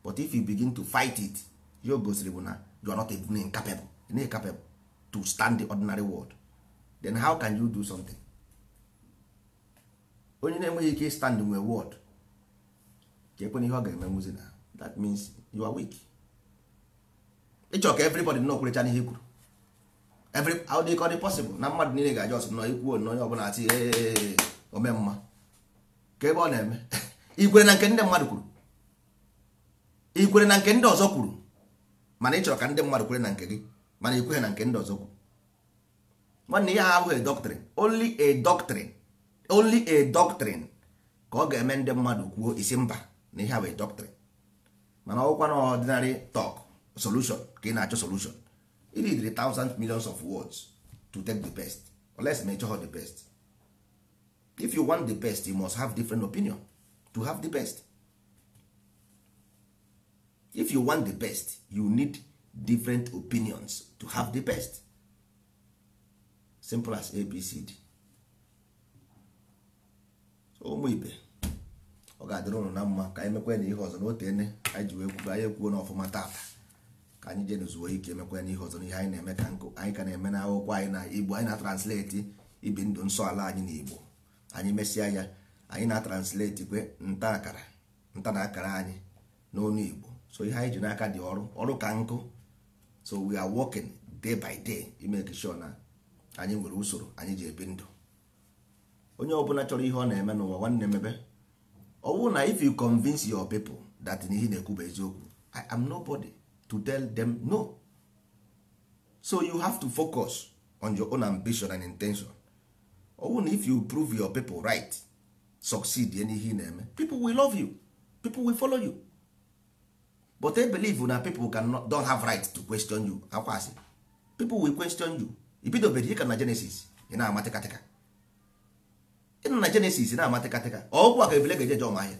But if you begin to fight it, you gosiri bụ na you are not even incapable, incapable. to stand the ordinary world, then how can you do something? Onye na-enweghị ike stand nwe word, ka ekwena ihe ọ ga-emenwuzi na that means you are weak. Ịchọ ka everybody nọ kwurecha n'ihe kwuru. Every how dey call it possible na mmadụ niile ga-aja ọsọ nọ ikwuo na onye ọbụla asị ee ome mma ka ebe ọ na-eme. Ikwere na nke ndị mmadụ kwuru, ikwere na nke ndị ọzọ kwuru, mana ị chọrọ ka ndị mmadụ kwere na nke gị, mana ikweghị na nke ndị ọzọ kwuru. Nwanne, ihe ahụ a doctrine, only a doctrine, only a doctrine ka ọ ga-eme ndị mmadụ kwuo isi mba na ihe a bụ a doctrine. Mana ọgwụkwa na ordinary talk solution ka ị na-achọ solution, you need thousands millions of words to take the best, unless ma ị chọghọ the best. If you want the best, you must have different opinion to have the best. If you want the best, you need different opinions to have the best. Simple as ABCD. So ụmụ ibe, ọ ga-adịrị ụnụ na mma ka anyị mekwa na ihe ọzọ na otene anyị ji wee kwuo, anyị ekwuo n'ọfụma tata, ka anyị jee n'ozuo ike emekwa na ihe ọzọ. N'ihe anyị na-eme ka nkụ anyị ka na-eme na akwụkwọ anyị na Igbo, anyị na-translate ibi ndụ nsọ ala anyị na Igbo. Anyị mesịa ya, anyị na-translate kwe nta akara nta na akara anyị n'ọnụ Igbo. So ihe anyị ji n'aka dị ọrụ ọrụ ka nkụ. So we are working day by day ime sure na anyị nwere usoro anyị ji ebi ndụ. Onye ọbụla chọrọ ihe ọ na-eme n'ụwa, nwanne, mebe. Ọ bụrụ na if you convince your people that na ihe na-ekwu bụ eziokwu, I am nobody to tell them no. So you have to focus on your own ambition and intention. Ọ bụrụ na if you prove your people right, succeed n'ihe ị na-eme, people will love you, people will follow you. But they believe na people cannot, don't have right to question you. Akwasị, people will question you. Ibidobeghị ka na Genesis ị na-ama tịkatịka, ị nọ na Genesis na-ama tịkatịka ọgwụ a ka ebile ga-eje ọma ahịa.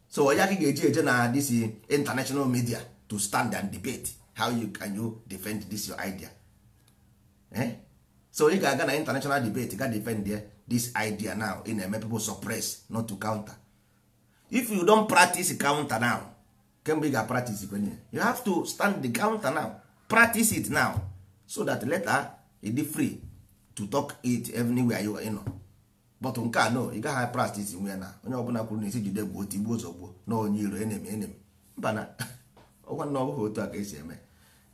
So ya ka ị ga-eji eje na this international media to stand and debate how you can you defend this your idea, eh? So ị ga-aga na international debate ga defend this idea now ị na-eme people suppress, not to counter. If you don't practice counter now, kemgbe ị ga-practice kwenye? You have to stand the counter now, practice it now, so that later you dey free to talk it anywhere you are nọ. But nke a, no, ị gaghị practice nwe ya na onye ọbụla kwuru na isi jide gbuo, tigbuo, zọgbuo na onye iro, enemy, enemy. Mba, na ọgwa na ọ bụghị otu a ka esi eme.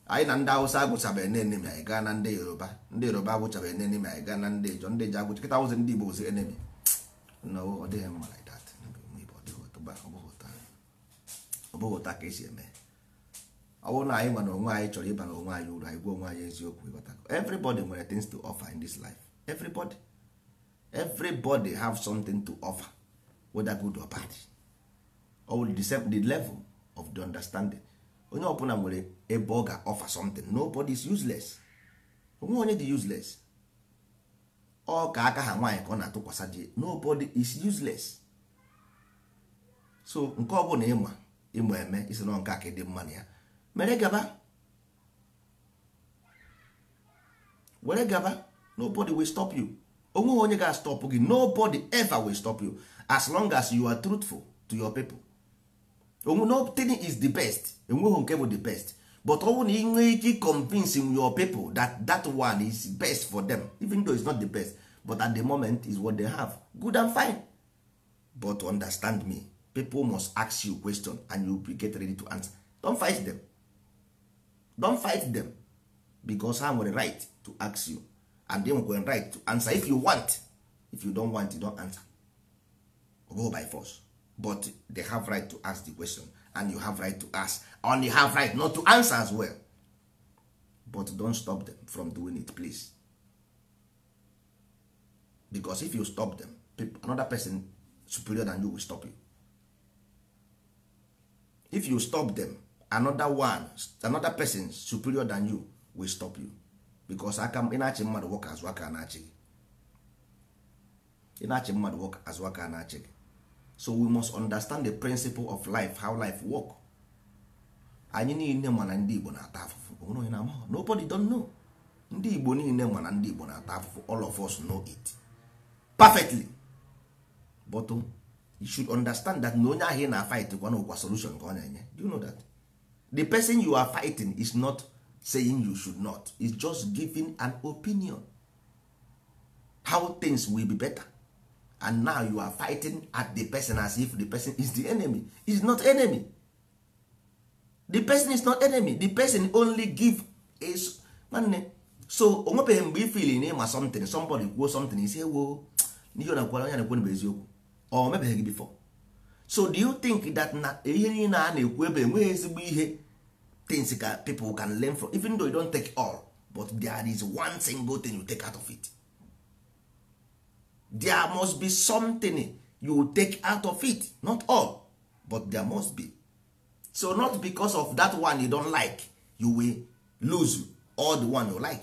Anyị na ndị Awụsa agwụchabeghị na enemy, anyị gaa na ndị Yoruba. Ndị Yoruba agwụchabeghị na enemy, anyị gaa na ndị Ijọ. Ndị Ijọ agwụcha kịta, wụzi ndị Igbo bụzi enemy. No, ọ dịghị mma like that. Ọ bụghị otu a ka esi eme. Ọ bụrụ na anyị nwa na onwe anyị chọrọ ịba na onwe anyị uru, anyị gwa onwe anyị eziokwu. Ịghọtago? Everybody nwere things to offer in this life. Everybody have something to offer, whether good or bad, or the same, the level of the understanding. Onye ọbụla nwere ebe ọ ga-offer something. Nobody is useless. Onwe onye dị useless. Ọ ka aka ha nwaanyị ka ọ na-atụkwasị di. Nobody is useless. So nke ọbụla ịma ịma eme isi na nke a ka dị mma na ya mere, gaba were gaba. Nobody will stop you. Onweghị onye ga-stop gị. Nobody ever will stop you as long as you are truthful to your people. Onwe nothing is the best, enweghị nke bụ the best, but ọ bụrụ na ị nwee ike convince your people that that one is best for them, even though it's not the best, but at the moment is what they have, good and fine. But understand me, people must ask you question and you be get ready to answer. Don't fight them, don't fight them, because ha nwere right to ask you and they nwere right to answer if you want. If you don't want, you don't answer. Go by force, but they have right to ask the question and you have right to ask, and you have right not to answer as well. But don't stop them from doing it, please, because if you stop them, people, another person superior than you will stop you. If you stop them, another one, another person superior than you will stop you, because aka ị na-achị mmadụ nwoke azụ aka na-achị gị, ị na-achị mmadụ nwoke azụ aka na-achị gị. So we must understand the principle of life, how life work. Anyị niile ma na ndị Igbo na-ata afụfụ. Onwere onye na-ama? Nobody don't know. Ndị Igbo niile ma na ndị Igbo na-ata afụfụ. All of us know it perfectly, but you should understand that na onye ahụ ị na-fight kwa n'ụkwa solution ka ọ na-enye. Do you know that the person you are fighting is not saying you should not. It's just giving an opinion how things will be better. And now you are fighting at the person as if the person is the enemy. Is not enemy. The person is not enemy. The person only give is nwanne. So o nwebeghị mgbe ị feel na ịma something, somebody kwuo something, isi ewo n'ihe ọ na-akwara onye na-ekwu bụ eziokwu. Ọ mebeghị gị before. So do you think that na ihe niile a na-ekwu ebe enweghị ezigbo ihe, things ka people can learn from, even though you don't take all, but there is one single thing you take out of it. There must be something you take out of it, not all, but there must be. So not because of that one you don't like, you will lose all the one you like.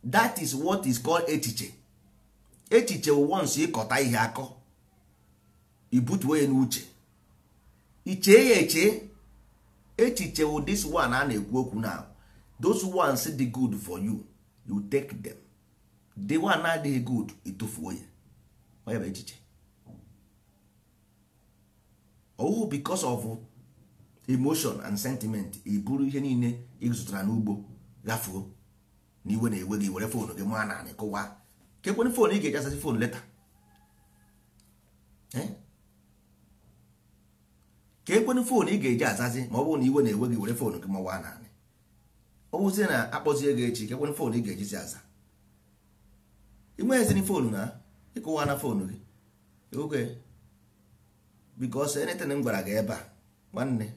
That is what is called echiche. Echiche once ịkọta ihe akọ, ibutuo ya n'uche, ichee ya eche. Echiche wụ this one a na-ekwu okwu now. Those ones dị good for you, you take them. The one na-adịghị good, itufuo ya. Onye bụ echiche? Oh, because of emotion and sentiment, i buru ihe niile ị zụtara n'ugbo gafuo na iwe na-ewe gị, were phone gị maa naanị kụwa. Kekwenụ phone ị ga-eji asazi phone later? Ka ekwenụ phone ị ga-eji azazi ma ọ bụrụ na iwe na-ewe gị, were phone gị mawa naanị. Ọ bụzie na akpọzie gị echi, kekwenụ phone ị ga-ejizi aza? Ị nweghịzini phone na ịkụwa na phone gị. Okay, because anything m gwara gị ebe a, nwanne,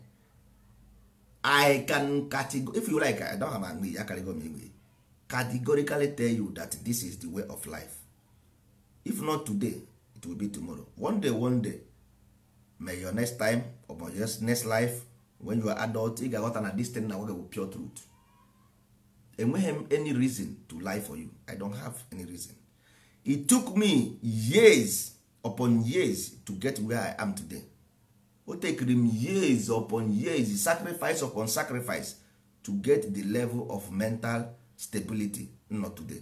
I can categor if you like, I don't have an akarịgo m igwe categorically tell you that this is the way of life. If not today, it will be tomorrow. One day, one day, may your next time or your next life, when you are adult, ị ga-aghọta na this thing na nwoke bụ pure truth. Enweghị m any reason to lie for you. I don't have any reason. It took me years upon years to get where I am today. O tekiri m years upon years, sacrifice upon sacrifice, to get the level of mental stability not today.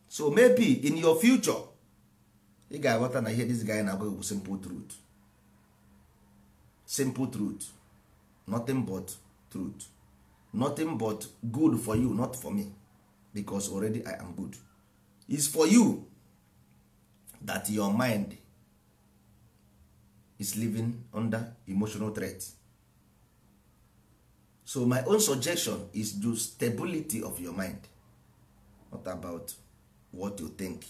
So maybe in your future, ị ga-aghọta na ihe this guy na-agwa bụ simple truth. Simple truth, nothing but truth, nothing but good for you, not for me, because already I am good. It's for you that your mind is living under emotional threat. So my own suggestion is the stability of your mind, not about what you think.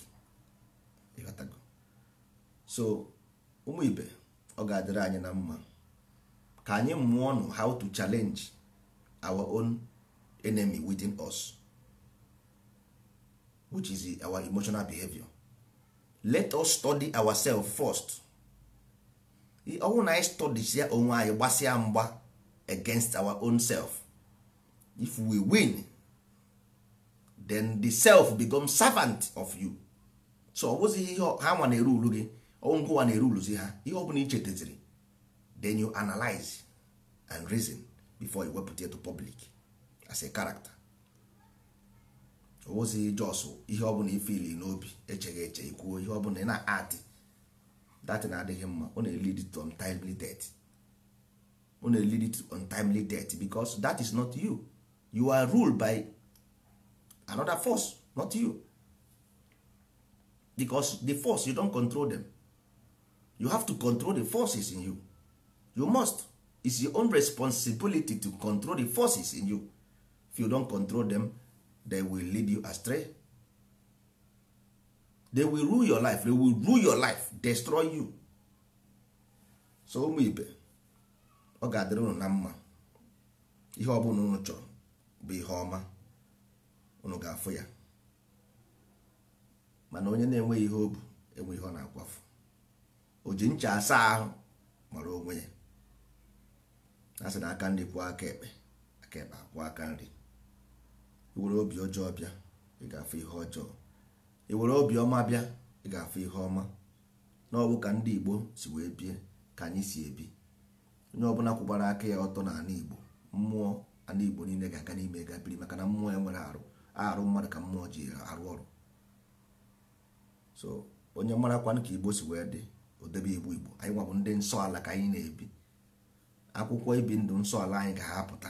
So ụmụ ibe, ọ ga-adịrị anyị na mma ka anyị mụọ nụ how to challenge our own enemy within us, which is our emotional behavior. Let us study ourselves first. Ọ bụrụ na anyị study onwe anyị, gbasịa mgba against our own self, if we win, then the self becomes servant of you. So ọ bụzighị ihe ha nwa na-erulu gị, ọngụwa na-eruluzi ha. Ihe ọ bụla i chetaziri, then you analyze and reason before you wepụta it to public as a character. Ọ bụzighị just ihe ọ bụla ifili n'obi, echeghị eche ikwuo ihe ọ bụla ị na-atị. That na-adịghị mma. Ọ na-lead to untimely death. Ọ na-lead to untimely death, because that is not you. You are ruled by another force, not you. Because the force, you don't control them. You have to control the forces in you. You must. It's your own responsibility to control the forces in you. If you don't control them, they will lead you astray. They will rule your life. They will rule your life, destroy you. So ụmụ ibe, ọ ga-adịrị unu na mma. Ihe ọ bụla unu chọrọ bụ ihe ọma, unu ga-afụ ya. Mana onye na-enweghị ihe o bu, enwe ihe ọ na-akwafu. O ji ncha asa ahụ mara onwe ya. A sị na aka nri kwụọ aka ekpe, aka ekpe akwụọ aka nri. I were obi ọjọọ bịa, ị ga-afụ ihe ọjọọ. I were obi ọma bịa, ị ga-afụ ihe ọma. N'ọbụ ka ndị Igbo si wee bie ka anyị si ebi. Onye ọbụla kwụbara aka ya ọtọ n'ala Igbo, mmụọ ala Igbo niile ga-aga n'ime ga biri, maka na mmụọ ya nwere arụ arụ mmadụ ka mmụọ ji arụ ọrụ. So onye marakwanụ ka Igbo si wee dị, odebe Igbo Igbo. Anyị nwabụ ndị nsọ ala ka anyị na-ebi. Akwụkwọ ibi ndụ nsọ ala anyị ga-apụta.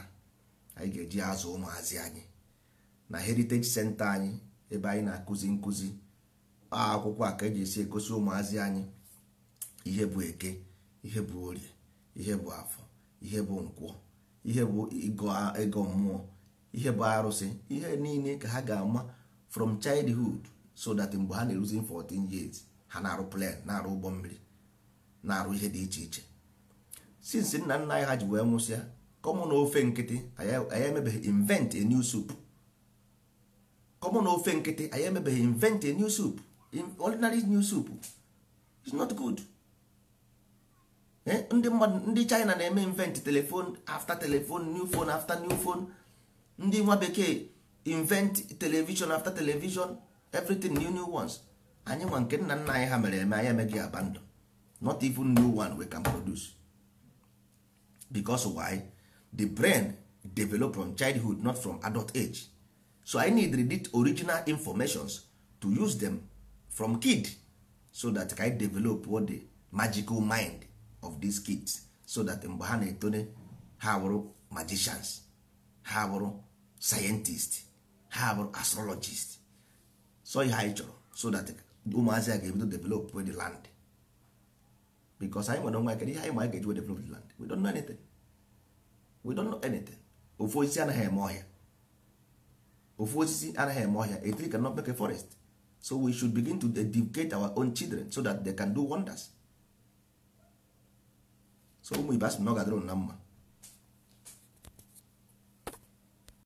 Anyị ga-eji azụ ụmụazị anyị na heritage center anyị, ebe anyị na-akụzi nkụzi akwụkwọ a ka eji esi egosi ụmụazị anyị ihe bụ eke, ihe bụ orie, ihe bụ afọ, ihe bụ nkwọ, ihe bụ ịgọ mmụọ, ihe bụ arụsị, ihe niile ka ha ga-ama from childhood, so that mgbe ha na-eruzi 14 years, ha na-arụ plane, na-arụ ụgbọ mmiri, na-arụ ihe dị iche iche. Since nna nna anyị ha ji wee nwụsịa, common ofe nkịtị, anyị emebeghị invent a new soup. Common ofe nkịtị, anyị emebeghị invent a new soup. Ordinary new soup is not good. Ndị mmadụ, ndị China na-eme invent telephone after telephone, new phone after new phone. Ndị nwa bekee invent television after television, everything new, new ones. Anyị nwa, nke nna nna anyị ha mere eme, anyị emeghị abandon. Not even new one we can produce. Because why? The brain develop from childhood, not from adult age. So I need the original informations to use them from kid, so that I develop what the magical mind of these kids, so that mgbe ha na-etone, ha bụrụ magicians, ha bụrụ scientist, ha bụrụ astrologist. So ihe anyị chọrọ, so that ụmụazị a ga-ebido develop the land, because anyị nwere onwe anyị. Kedu ihe anyị ma anyị ga-eji develop the land? We don't know anything. We don't know anything. Ofu osisi anaghị eme ọhịa. Ofu osisi anaghị eme ọhịa. A tree cannot make a forest. So we should begin to educate our own children so that they can do wonders. So ụmụ ibe, asị m na ọ ga-adịrị unu na mma.